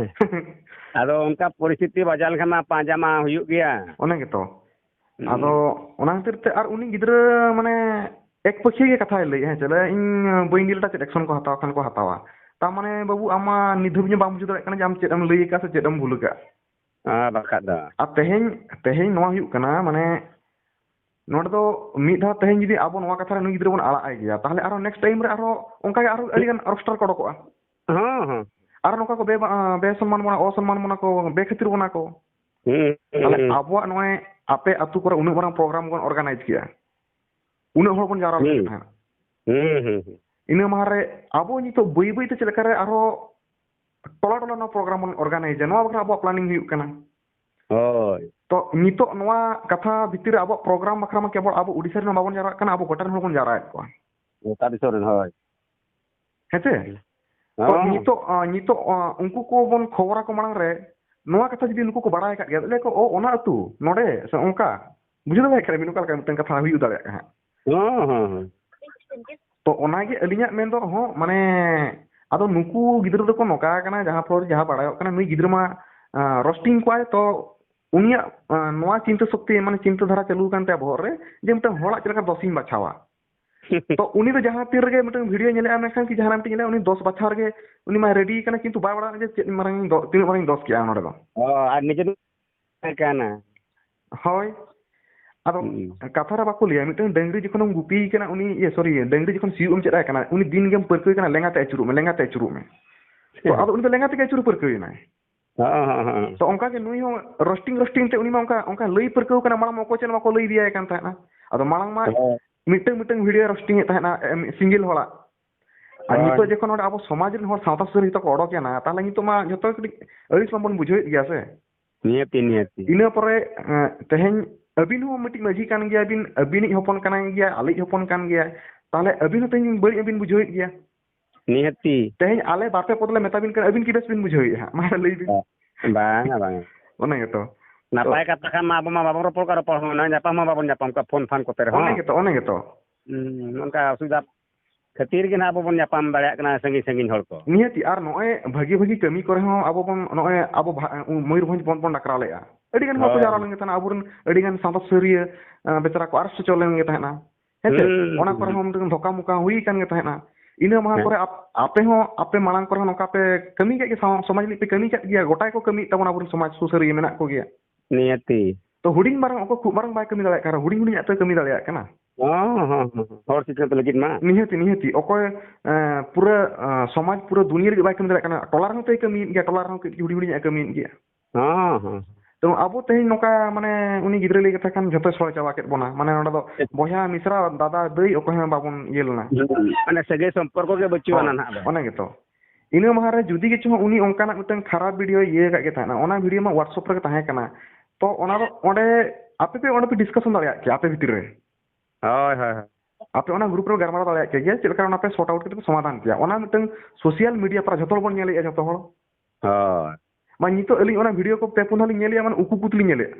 ᱟᱫᱚ ᱚᱱᱠᱟ ᱯᱚᱨᱤᱥᱛᱷᱤᱛᱤ ᱵᱟᱡᱟᱣ ᱞᱮᱱᱠᱷᱟᱱ ᱢᱟ ᱯᱟᱸᱡᱟ ᱢᱟ ᱦᱩᱭᱩᱜ ᱜᱮᱭᱟ᱾ ᱚᱱᱟ ᱜᱮᱛᱚ᱾ ᱦᱩᱸ᱾ ᱟᱫᱚ ᱚᱱᱟ ᱠᱷᱟᱹᱛᱤᱨ ᱛᱮ ᱟᱨ ᱩᱱᱤ ᱜᱤᱫᱽᱨᱟᱹ ᱢᱟᱱᱮ ᱮᱠ ᱯᱟᱹᱠᱷᱤ ᱜᱮ ᱠᱟᱛᱷᱟᱭ ᱞᱟᱹᱭᱮᱫᱼᱟ, ᱦᱮᱸ ᱪᱮ, ᱞᱟᱹᱭᱟ, "ᱤᱧ ᱵᱟᱹᱧ ᱤᱫᱤ ᱞᱮᱫᱟ, ᱪᱮᱫ action ᱠᱚ ᱦᱟᱛᱟᱣ ᱠᱷᱟᱱ ᱠᱚ ᱦᱟᱛᱟᱣᱟ?" ᱛᱟᱨ ᱢᱟᱱᱮ ᱵᱟᱹᱵᱩ, ᱟᱢ ᱢᱟ ᱱᱤᱛ ᱫᱷᱟᱹᱵᱤᱡ ᱦᱚᱸ ᱵᱟᱢ ᱵᱩᱡᱷᱟᱹᱣ ᱫᱟᱲᱮᱭᱟᱜ ᱠᱟᱱᱟ ᱡᱮ ᱟᱢ ᱪᱮᱫ ᱮᱢ ᱞᱟᱹᱭ ᱟᱠᱟᱫ ᱥᱮ ᱪᱮᱫ ᱮᱢ ᱵᱷᱩᱞ ᱟᱠᱟᱫ᱾ ᱦᱮᱸ, ᱵᱟᱠᱷᱟᱡ ᱫᱚ᱾ ᱟᱨ ᱛᱮᱦᱮᱧ, ᱛᱮᱦᱮᱧ ᱱᱚᱣᱟ ᱦᱩᱭᱩᱜ ᱠᱟᱱᱟ, ᱢᱟᱱᱮ, ᱱᱚᱰᱮ ᱫᱚ ᱢᱤᱫ ᱫᱷᱟᱣ ᱛᱮᱦᱮᱧ ᱡᱩᱫᱤ ᱟᱵᱚ ᱱᱚᱣᱟ ᱠᱟᱛᱷᱟ ᱨᱮ ᱱᱩᱭ ᱜᱤᱫᱽᱨᱟᱹ ᱵᱚᱱ ᱟᱲᱟᱜ ᱟᱭ ᱜᱮᱭᱟ, ᱛᱟᱦᱚᱞᱮ ᱟᱨᱦᱚᱸ next time ᱨᱮ ᱟᱨᱦᱚᱸ ᱚᱱᱠᱟ ᱜᱮ ᱟᱨᱦᱚᱸ ᱟᱹᱰᱤ ᱜᱟᱱ roaster ᱠᱚ ᱚᱰᱚᱠᱚᱜᱼᱟ᱾ ᱦᱚᱸ, ᱦᱚᱸ᱾ ᱟᱨ ᱱᱚᱝᱠᱟ ᱠᱚ ᱵᱮ-, ᱵᱮᱥᱚᱱᱢᱟᱱ ᱵᱚᱱᱟ, ᱚᱥᱚᱱᱢᱟᱱ ᱵᱚᱱᱟ ᱠᱚ, ᱵᱮᱠᱷᱟᱹᱛᱤᱨ ᱵᱚᱱᱟ ᱠᱚ᱾ ᱦᱩᱸ, ᱦᱩᱸ, ᱛᱟᱦᱚᱞᱮ ᱦᱩᱸ᱾ ᱟᱵᱚᱣᱟᱜ ᱱᱚᱜᱼᱚᱭ ᱟᱯᱮ ᱟᱹᱛᱩ ᱠᱚᱨᱮ ᱩᱱᱟᱹᱜ ᱢᱟᱨᱟᱝ program ᱵᱚᱱ organize ᱠᱮᱜᱼᱟ, ᱩᱱᱟᱹᱜ ᱦᱚᱲ ᱵᱚᱱ ᱡᱟᱣᱨᱟ ᱞᱮᱱ ᱦᱩᱸ᱾ ᱛᱟᱦᱮᱸᱫ᱾ ᱦᱩᱸ, ᱦᱩᱸ, ᱦᱩᱸ᱾ ᱤᱱᱟᱹ ᱢᱟᱦᱟ ᱨᱮ ᱟᱵᱚ ᱱᱤᱛᱚᱜ ᱵᱟᱹᱭ ᱵᱟᱹᱭ ᱛᱮ ᱪᱮᱫ ᱞᱮᱠᱟ ᱨᱮ ᱟᱨᱦᱚᱸ ᱴᱚᱞᱟ ᱴᱚᱞᱟ ᱱᱚᱣᱟ program ᱵᱚᱱ organizeᱟ, ᱱᱚᱣᱟ ᱵᱟᱠᱷᱨᱟ ᱟᱵᱚᱣᱟᱜ planning ᱦᱩᱭᱩᱜ ᱠᱟᱱᱟ᱾ ᱦᱳᱭ᱾ ᱛᱚ, ᱱᱤᱛᱚᱜ ᱱᱚᱣᱟ ᱠᱟᱛᱷᱟ ᱵᱷᱤᱛᱤᱨ ᱨᱮ ᱟᱵᱚᱣᱟᱜ program ᱵᱟᱠᱷᱨᱟ ᱢᱟ ᱠᱮᱵᱚᱞ ᱟᱵᱚ ᱳᱰᱤᱥᱟ ᱨᱮᱱ ᱵᱟᱵᱚᱱ ᱡᱟᱣᱨᱟᱜ ᱠᱟᱱᱟ, ᱟᱵᱚ ᱜᱚᱴᱟ ᱨᱮᱱ ᱦᱚᱲ ᱵᱚᱱ ᱡᱟᱣᱨᱟᱭᱮᱫ ᱠᱚᱣᱟ᱾ ᱜᱚᱴᱟ ᱫᱤᱥᱚᱢ ᱨᱮᱱ, ᱦᱳᱭ᱾ ᱦᱮᱸ ᱥᱮ? ᱦᱚᱸ᱾ ᱛᱚ, ᱱᱤᱛᱚᱜ, ᱟᱸ, ᱱᱤᱛᱚᱜ, ᱟᱸ, ᱩᱱᱠᱩ ᱠᱚ ᱵᱚᱱ ᱠᱷᱚᱵᱚᱨ ᱟᱠᱚ ᱢᱟᱲᱟᱝ ᱨᱮ, ᱱᱚᱣᱟ ᱠᱟᱛᱷᱟ ᱡᱩᱫᱤ ᱱᱩᱠᱩ ᱠᱚ ᱵᱟᱲᱟᱭ ᱟᱠᱟᱫ ᱜᱮᱭᱟ, ᱞᱟᱹᱭ ᱟᱠᱚ, "ᱚ, ᱚᱱᱟ ᱟᱹᱛᱩ, ᱱᱚᱰᱮ ᱥᱮ ᱚᱱᱠᱟ?" ᱵᱩᱡᱷᱟᱹᱣ ᱫᱟᱲᱮᱭᱟᱜ ᱠᱟᱱᱟ ᱵᱤᱱ ᱚᱠᱟ ᱞᱮᱠᱟ ᱢᱤᱫᱴᱟᱝ ᱠᱟᱛᱷᱟ ᱦᱩᱭ ᱫᱟᱲᱮᱭᱟᱜ ᱠᱟᱱᱟ ᱦᱟᱸᱜ? ᱦᱮᱸ, ᱦᱮᱸ, ᱦᱮᱸ᱾ ᱛᱚ ᱚᱱᱟᱜᱮ ᱟᱹᱞᱤᱧᱟᱜ ᱢᱮᱱ ᱫᱚ ᱦᱚᱸ, ᱢᱟᱱᱮ, ᱟᱫᱚ ᱱᱩᱠᱩ ᱜᱤᱫᱽᱨᱟᱹ ᱫᱚᱠᱚ ᱱᱚᱝᱠᱟ ᱠᱟᱱᱟ, ᱡᱟᱦᱟᱸ ᱯᱷᱚᱞ ᱡᱟᱦᱟᱸ ᱵᱟᱲᱟᱭᱚᱜ ᱠᱟᱱᱟ, ᱱᱩᱭ ᱜᱤᱫᱽᱨᱟᱹ ᱢᱟ, ᱟᱸ, ᱨᱳᱥᱴᱤᱝ ᱠᱚᱣᱟᱭ, ᱛᱚ ᱩᱱᱤᱭᱟᱜ, ᱟᱸ, ᱱᱚᱣᱟ ᱪᱤᱱᱛᱟᱹ ᱥᱚᱠᱛᱤ, ᱢᱟᱱᱮ, ᱪᱤᱱᱛᱟᱹ ᱫᱷᱟᱨᱟ ᱪᱟᱹᱞᱩ ᱟᱠᱟᱱ ᱛᱟᱭᱟ ᱵᱚᱦᱚᱜ ᱨᱮ, ᱡᱮ ᱢᱤᱫᱴᱟᱝ ᱦᱚᱲᱟᱜ ᱪᱮᱫ ᱞᱮᱠᱟ ᱫᱚᱥᱤᱧ ᱵᱟᱪᱷᱟᱣᱟ᱾ ᱛᱚ ᱩᱱᱤ ᱫᱚ ᱡᱟᱦᱟᱸ ᱛᱤ ᱨᱮᱜᱮ ᱢᱤᱫᱴᱟᱝ ᱵᱷᱤᱰᱤᱭᱳ ᱧᱮᱞᱮᱜᱼᱟ, ᱢᱮᱱᱠᱷᱟᱱ ᱠᱤ ᱡᱟᱦᱟᱱᱟᱜ ᱢᱤᱫᱴᱟᱝ ᱧᱮᱞᱮᱜᱼᱟ, ᱩᱱᱤ ᱫᱚᱥ ᱵᱟᱪᱷᱟᱣ ᱨᱮᱜᱮ ᱩᱱᱤ ᱢᱟᱭ ᱨᱮᱰᱤ ᱠᱟᱱᱟ, ᱠᱤᱱᱛᱩ ᱵᱟᱭ ᱵᱟᱲᱟᱭᱟ ᱡᱮ ᱪᱮᱫ ᱢᱟᱨᱟᱝ ᱤᱧ ᱫᱚ-, ᱛᱤᱱᱟᱹᱜ ᱢᱟᱨᱟᱝ ᱤᱧ ᱫᱚᱥ ᱠᱮᱜᱼᱟ ᱱᱚᱰᱮ ᱫᱚ᱾ ᱚ, ᱟᱨ ᱱᱤᱡᱮ ᱫᱚ ᱠᱟᱱᱟ᱾ ᱦᱳᱭ᱾ ᱟᱫᱚ ᱦᱩᱸ᱾ ᱠᱟᱛᱷᱟ ᱨᱮ ᱵᱟᱠᱚ ᱞᱟᱹᱭᱟ, ᱢᱤᱫᱴᱟᱝ ᱰᱟᱹᱝᱨᱤ ᱡᱚᱠᱷᱚᱱᱮᱢ ᱜᱩᱯᱤᱭᱮ ᱠᱟᱱᱟ, ᱩᱱᱤ, ᱤᱭᱟᱹ, ᱥᱚᱨᱤ, ᱰᱟᱹᱝᱨᱤ ᱡᱚᱠᱷᱚᱱ ᱥᱤᱭᱳᱜ ᱮᱢ ᱪᱮᱫ ᱟᱭ ᱠᱟᱱᱟ, ᱩᱱᱤ ᱫᱤᱱ ᱜᱮᱢ ᱯᱟᱹᱨᱠᱟᱹᱣᱮ ᱠᱟᱱᱟ, "ᱞᱮᱸᱜᱟ ᱛᱮ ᱟᱹᱪᱩᱨᱚᱜ ᱢᱮ, ᱞᱮᱸᱜᱟ ᱛᱮ ᱟᱹᱪᱩᱨᱚᱜ ᱢᱮ᱾" ᱛᱚ, ᱟᱫᱚ ᱩᱱᱤ ᱫᱚ ᱞᱮᱸᱜᱟ ᱛᱮᱜᱮ ᱟᱹᱪᱩᱨ ᱯᱟᱹᱨᱠᱟᱹᱣ ᱮᱱᱟᱭ᱾ ᱦᱚᱸ, ᱦᱚᱸ, ᱦᱚᱸ᱾ ᱛᱚ, ᱚᱱᱠᱟ ᱜᱮ ᱱᱩᱭ ᱦᱚᱸ ᱨᱳᱥᱴᱤᱝ, ᱨᱳᱥᱴᱤᱝ ᱛᱮ ᱩᱱᱤ ᱢᱟ ᱚᱱᱠᱟ, ᱚᱱᱠᱟ ᱞᱟᱹᱭ ᱯᱟᱹᱨᱠᱟᱹᱣ ᱠᱟᱱᱟ, ᱢᱟᱲᱟᱝ ᱢᱟ ᱚᱠᱚᱭ ᱪᱮᱫ ᱦᱚᱸ ᱵᱟᱠᱚ ᱞᱟᱹᱭ ᱟᱫᱮᱭᱟᱭ ᱠᱟᱱ ᱛᱟᱦᱮᱸᱱᱟ᱾ ᱟᱫᱚ ᱢᱟᱲᱟᱝ ᱢᱟ ᱦᱳᱭ᱾ ᱢᱤᱫᱴᱟᱝ, ᱢᱤᱫᱴᱟᱝ ᱵᱷᱤᱰᱤᱭᱳ ᱨᱳᱥᱴᱤᱝ ᱮᱫ ᱛᱟᱦᱮᱸᱱᱟ, ᱮᱢ, ᱥᱤᱸᱜᱮᱞ ᱦᱚᱲᱟᱜ᱾ ᱟᱨ ᱦᱳᱭ᱾ ᱱᱤᱛᱚᱜ ᱡᱚᱠᱷᱚᱱ ᱱᱚᱰᱮ ᱟᱵᱚ ᱥᱚᱢᱟᱡᱽ ᱨᱮᱱ ᱦᱚᱲ ᱥᱟᱶᱛᱟ ᱥᱩᱥᱟᱹᱨᱤᱭᱟᱹ ᱛᱟᱠᱚ ᱚᱰᱚᱠ ᱮᱱᱟ, ᱛᱟᱦᱞᱮ ᱱᱤᱛᱚᱜ ᱢᱟ ᱡᱷᱚᱛᱚ ᱜᱮ ᱠᱟᱹᱴᱤᱡ ᱟᱹᱲᱤᱥ ᱢᱟᱵᱚᱱ ᱵᱩᱡᱷᱟᱹᱣᱮᱫ ᱜᱮᱭᱟ ᱥᱮ᱾ ᱱᱤᱦᱟᱹᱛᱤ, ᱱᱤᱦᱟᱹᱛᱤ᱾ ᱤᱱᱟᱹ ᱯᱚᱨᱮ, ᱮᱸ, ᱛᱮᱦᱮᱧ ᱟᱹᱵᱤᱱ ᱦᱚᱸ ᱢᱤᱫᱴᱤᱡ ᱢᱟᱹᱡᱷᱤ ᱠᱟᱱ ᱜᱮᱭᱟ ᱵᱤᱱ, ᱟᱹᱵᱤᱱᱤᱡ ᱦᱚᱯᱚᱱ ᱠᱟᱱᱟᱭ ᱜᱮᱭᱟ, ᱟᱞᱮᱭᱤᱡ ᱦᱚᱯᱚᱱ ᱠᱟᱱ ᱜᱮᱭᱟᱭ, ᱛᱟᱦᱞᱮ ᱟᱹᱵᱤᱱ ᱦᱚᱸ ᱛᱮᱦᱮᱧ ᱵᱟᱹᱲᱤᱡ ᱵᱤᱱ ᱵᱩᱡᱷᱟᱹᱣᱮᱫ ᱜᱮᱭᱟ᱾ ᱱᱤᱦᱟᱹᱛᱤ᱾ ᱛᱮᱦᱮᱧ ᱟᱞᱮ ᱵᱟᱨ ᱯᱮ ᱯᱚᱫ ᱞᱮ ᱢᱮᱛᱟ ᱵᱤᱱ ᱠᱟᱱᱟ, ᱟᱹᱵᱤᱱ ᱠᱤ ᱵᱮᱥ ᱵᱤᱱ ᱵᱩᱡᱷᱟᱹᱣᱮᱫᱼᱟ ᱦᱟᱸᱜ? ᱢᱟ ᱞᱟᱹᱭ ᱵᱤᱱ᱾ ᱵᱟᱝᱟ, ᱵᱟᱝᱟ᱾ ᱚᱱᱟ ᱜᱮᱛᱚ᱾ ᱱᱟᱯᱟᱭ ᱛᱚ ᱠᱟᱛᱷᱟ ᱠᱷᱟᱱ ᱢᱟ ᱟᱵᱚ ᱢᱟ ᱵᱟᱵᱚᱱ ᱨᱚᱯᱚᱲ ᱠᱟᱱ, ᱨᱚᱯᱚᱲ ᱦᱚᱸ ᱧᱟᱯᱟᱢ ᱦᱚᱸ ᱵᱟᱵᱚᱱ ᱧᱟᱯᱟᱢ ᱠᱟᱱᱟ, ᱯᱷᱳᱱ ᱯᱷᱟᱱ ᱠᱚᱛᱮ ᱨᱮᱦᱚᱸ᱾ ᱚᱱᱮ ᱜᱮᱛᱚ, ᱚᱱᱮ ᱜᱮᱛᱚ᱾ ᱦᱩᱸ, ᱱᱚᱝᱠᱟ ᱚᱥᱩᱵᱤᱫᱷᱟ ᱠᱷᱟᱹᱛᱤᱨ ᱜᱮ ᱱᱟᱦᱟᱜ ᱟᱵᱚ ᱵᱚᱱ ᱧᱟᱯᱟᱢ ᱫᱟᱲᱮᱭᱟᱜ ᱠᱟᱱᱟ ᱥᱟᱺᱜᱤᱧ ᱥᱟᱺᱜᱤᱧ ᱦᱚᱲ ᱠᱚ᱾ ᱱᱤᱦᱟᱹᱛᱤ, ᱟᱨ ᱱᱚᱜᱼᱚᱭ ᱵᱷᱟᱹᱜᱤ ᱵᱷᱟᱹᱜᱤ ᱠᱟᱹᱢᱤ ᱠᱚᱨᱮ ᱦᱚᱸ ᱟᱵᱚ ᱵᱚᱱ, ᱱᱚᱜᱼᱚᱭ ᱟᱵᱚ ᱵᱷᱟ-, ᱢᱚᱭᱩᱨᱵᱷᱚᱸᱡᱽ ᱵᱚᱱ, ᱵᱚᱱ ᱰᱟᱠᱨᱟᱣ ᱞᱮᱜᱼᱟ᱾ ᱟᱹᱰᱤ ᱜᱟᱱ ᱦᱚᱲ ᱠᱚ ᱦᱳᱭ᱾ ᱡᱟᱣᱨᱟ ᱞᱮᱱ ᱜᱮ ᱛᱟᱦᱮᱱᱟ, ᱟᱵᱚᱨᱮᱱ ᱟᱹᱰᱤ ᱜᱟᱱ ᱥᱟᱶᱛᱟ ᱥᱩᱥᱟᱹᱨᱤᱭᱟᱹ, ᱟᱸ, ᱵᱮᱪᱟᱨᱟ ᱠᱚ arrest ᱦᱚᱪᱚ ᱞᱮᱱ ᱜᱮ ᱛᱟᱦᱮᱱᱟ᱾ ᱦᱮᱸ ᱥᱮ? ᱦᱩᱸ, ᱚᱱᱟ ᱠᱚᱨᱮ ᱦᱩᱸ᱾ ᱦᱚᱸ ᱢᱤᱫᱴᱟᱝ ᱫᱷᱚᱠᱟ ᱢᱚᱠᱟ ᱦᱩᱭ ᱟᱠᱟᱱ ᱜᱮ ᱛᱟᱦᱮᱱᱟ᱾ ᱤᱱᱟᱹ ᱢᱟᱦᱟ ᱦᱮᱸ᱾ ᱠᱚᱨᱮ ᱟᱯ-, ᱟᱯᱮ ᱦᱚᱸ, ᱟᱯᱮ ᱢᱟᱲᱟᱝ ᱠᱚᱨᱮ ᱦᱚᱸ ᱱᱚᱝᱠᱟ ᱯᱮ ᱠᱟᱹᱢᱤ ᱠᱮᱫ ᱜᱮ, ᱥᱟᱶ-, ᱥᱚᱢᱟᱡᱽ ᱞᱟᱹᱜᱤᱫ ᱯᱮ ᱠᱟᱹᱢᱤ ᱠᱮᱫ ᱜᱮᱭᱟ, ᱜᱚᱴᱟ ᱜᱮᱠᱚ ᱠᱟᱹᱢᱤᱭᱮᱫ ᱛᱟᱵᱚᱱᱟ, ᱟᱵᱚᱨᱮᱱ ᱥᱚᱢᱟᱡᱽ ᱥᱩᱥᱟᱹᱨᱤᱭᱟᱹ ᱢᱮᱱᱟᱜ ᱠᱚᱜᱮᱭᱟ᱾ ᱱᱤᱦᱟᱹᱛᱤ᱾ ᱛᱚ ᱦᱩᱰᱤᱧ ᱢᱟᱨᱟᱝ ᱚᱠᱚᱭ ᱠᱷᱩᱵ ᱢᱟᱨᱟᱝ ᱵᱟᱭ ᱠᱟᱹᱢᱤ ᱫᱟᱲᱮᱭᱟᱜ ᱠᱟᱱ ᱨᱮᱦᱚᱸ, ᱦᱩᱰᱤᱧ ᱦᱩᱰᱤᱧᱟᱜ ᱛᱚᱭ ᱠᱟᱹᱢᱤ ᱫᱟᱲᱮᱭᱟᱜ ᱠᱟᱱᱟ᱾ ᱦᱚᱸ, ᱦᱚᱸ, ᱦᱚᱸ᱾ ᱦᱚᱲ ᱥᱤᱠᱷᱱᱟᱹᱛ ᱞᱟᱹᱜᱤᱫ ᱢᱟ᱾ ᱱᱤᱦᱟᱹᱛᱤ, ᱱᱤᱦᱟᱹᱛᱤ᱾ ᱚᱠᱚᱭ, ᱮᱸ, ᱯᱩᱨᱟᱹ, ᱮᱸ, ᱥᱚᱢᱟᱡᱽ ᱯᱩᱨᱟᱹ ᱫᱩᱱᱤᱭᱟᱹ ᱞᱟᱹᱜᱤᱫ ᱵᱟᱭ ᱠᱟᱹᱢᱤ ᱫᱟᱲᱮᱭᱟᱜ ᱠᱟᱱᱟ, ᱴᱚᱞᱟ ᱨᱮᱦᱚᱸ ᱛᱚᱭ ᱠᱟᱹᱢᱤᱭᱮᱫ ᱜᱮᱭᱟ, ᱴᱚᱞᱟ ᱨᱮᱦᱚᱸ ᱠᱟᱹᱡ ᱦᱩᱰᱤᱧ ᱦᱩᱰᱤᱧᱟᱜ ᱮ ᱠᱟᱹᱢᱤᱭᱮᱫ ᱜᱮᱭᱟ᱾ ᱦᱚᱸ, ᱦᱚᱸ᱾ ᱛᱚ ᱟᱵᱚ ᱛᱮᱦᱮᱧ ᱱᱚᱝᱠᱟ, ᱢᱟᱱᱮ, ᱩᱱᱤ ᱜᱤᱫᱽᱨᱟᱹ ᱞᱟᱹᱭ ᱠᱟᱛᱷᱟ ᱠᱷᱟᱱ ᱡᱷᱚᱛᱚᱭ ᱥᱚᱲᱮ ᱪᱟᱵᱟ ᱠᱮᱫ ᱵᱚᱱᱟ᱾ ᱢᱟᱱᱮ, ᱱᱚᱰᱮ ᱫᱚ ᱵᱚᱭᱦᱟ, ᱢᱤᱥᱨᱟ, ᱫᱟᱫᱟ, ᱫᱟᱹᱭ ᱚᱠᱚᱭ ᱦᱚᱸ ᱵᱟᱵᱚᱱ ᱤᱭᱟᱹ ᱞᱮᱱᱟ᱾ ᱦᱩᱸ, ᱢᱟᱱᱮ, ᱥᱟᱹᱜᱟᱹᱭ ᱥᱚᱢᱯᱚᱨᱠᱚ ᱜᱮ ᱵᱟᱹᱪᱩᱜ ᱦᱳᱭ, ᱟᱱᱟ ᱱᱟᱦᱟᱜ ᱫᱚ᱾ ᱚᱱᱮ ᱜᱮᱛᱚ᱾ ᱤᱱᱟᱹ ᱢᱟᱦᱟ ᱨᱮ ᱡᱩᱫᱤ ᱜᱮ ᱪᱚᱝ ᱩᱱᱤ ᱚᱱᱠᱟᱱᱟᱜ ᱢᱤᱫᱴᱟᱝ ᱠᱷᱟᱨᱟᱯ ᱵᱷᱤᱰᱤᱭᱳ ᱤᱭᱟᱹ ᱟᱠᱟᱫ ᱜᱮ ᱛᱟᱦᱮᱱᱟ, ᱚᱱᱟ ᱵᱷᱤᱰᱤᱭᱳ ᱢᱟ WhatsApp ᱨᱮᱜᱮ ᱛᱟᱦᱮᱸ ᱠᱟᱱᱟ, ᱛᱚ ᱚᱱᱟ ᱫᱚ ᱚᱸᱰᱮ ᱟᱯᱮ ᱯᱮ, ᱚᱸᱰᱮ ᱯᱮ discussion ᱫᱟᱲᱮᱭᱟᱜ ᱠᱮᱭᱟ ᱟᱯᱮ ᱵᱷᱤᱛᱤᱨ ᱨᱮ᱾ ᱦᱳᱭ, ᱦᱳᱭ, ᱦᱳᱭ᱾ ᱟᱯᱮ ᱚᱱᱟ group ᱨᱮ ᱜᱟᱞᱢᱟᱨᱟᱣ ᱫᱟᱲᱮᱭᱟᱜ ᱠᱮᱭᱟ ᱡᱮ ᱪᱮᱫ ᱞᱮᱠᱟ ᱚᱱᱟ ᱯᱮ sort out ᱠᱟᱛᱮ ᱯᱮ ᱥᱚᱢᱟᱫᱷᱟᱱ ᱠᱮᱭᱟ᱾ ᱚᱱᱟ ᱢᱤᱫᱴᱟᱝ social media ᱯᱟᱨᱟ ᱡᱷᱚᱛᱚ ᱦᱚᱲ ᱵᱚᱱ ᱧᱮᱞᱮᱫᱼᱟ, ᱡᱷᱚᱛᱚ ᱦᱚᱲ᱾ ᱦᱳᱭ᱾ ᱢᱟ ᱱᱤᱛᱚᱜ ᱟᱹᱞᱤᱧ ᱚᱱᱟ ᱵᱷᱤᱰᱤᱭᱳ ᱠᱚ ᱯᱮ ᱯᱩᱱ ᱫᱷᱟᱣ ᱞᱤᱧ ᱧᱮᱞᱮᱫᱼᱟ, ᱢᱟᱱᱮ ᱩᱠᱩ ᱩᱠᱩ ᱛᱮᱞᱤᱧ ᱧᱮᱞᱮᱫᱼᱟ᱾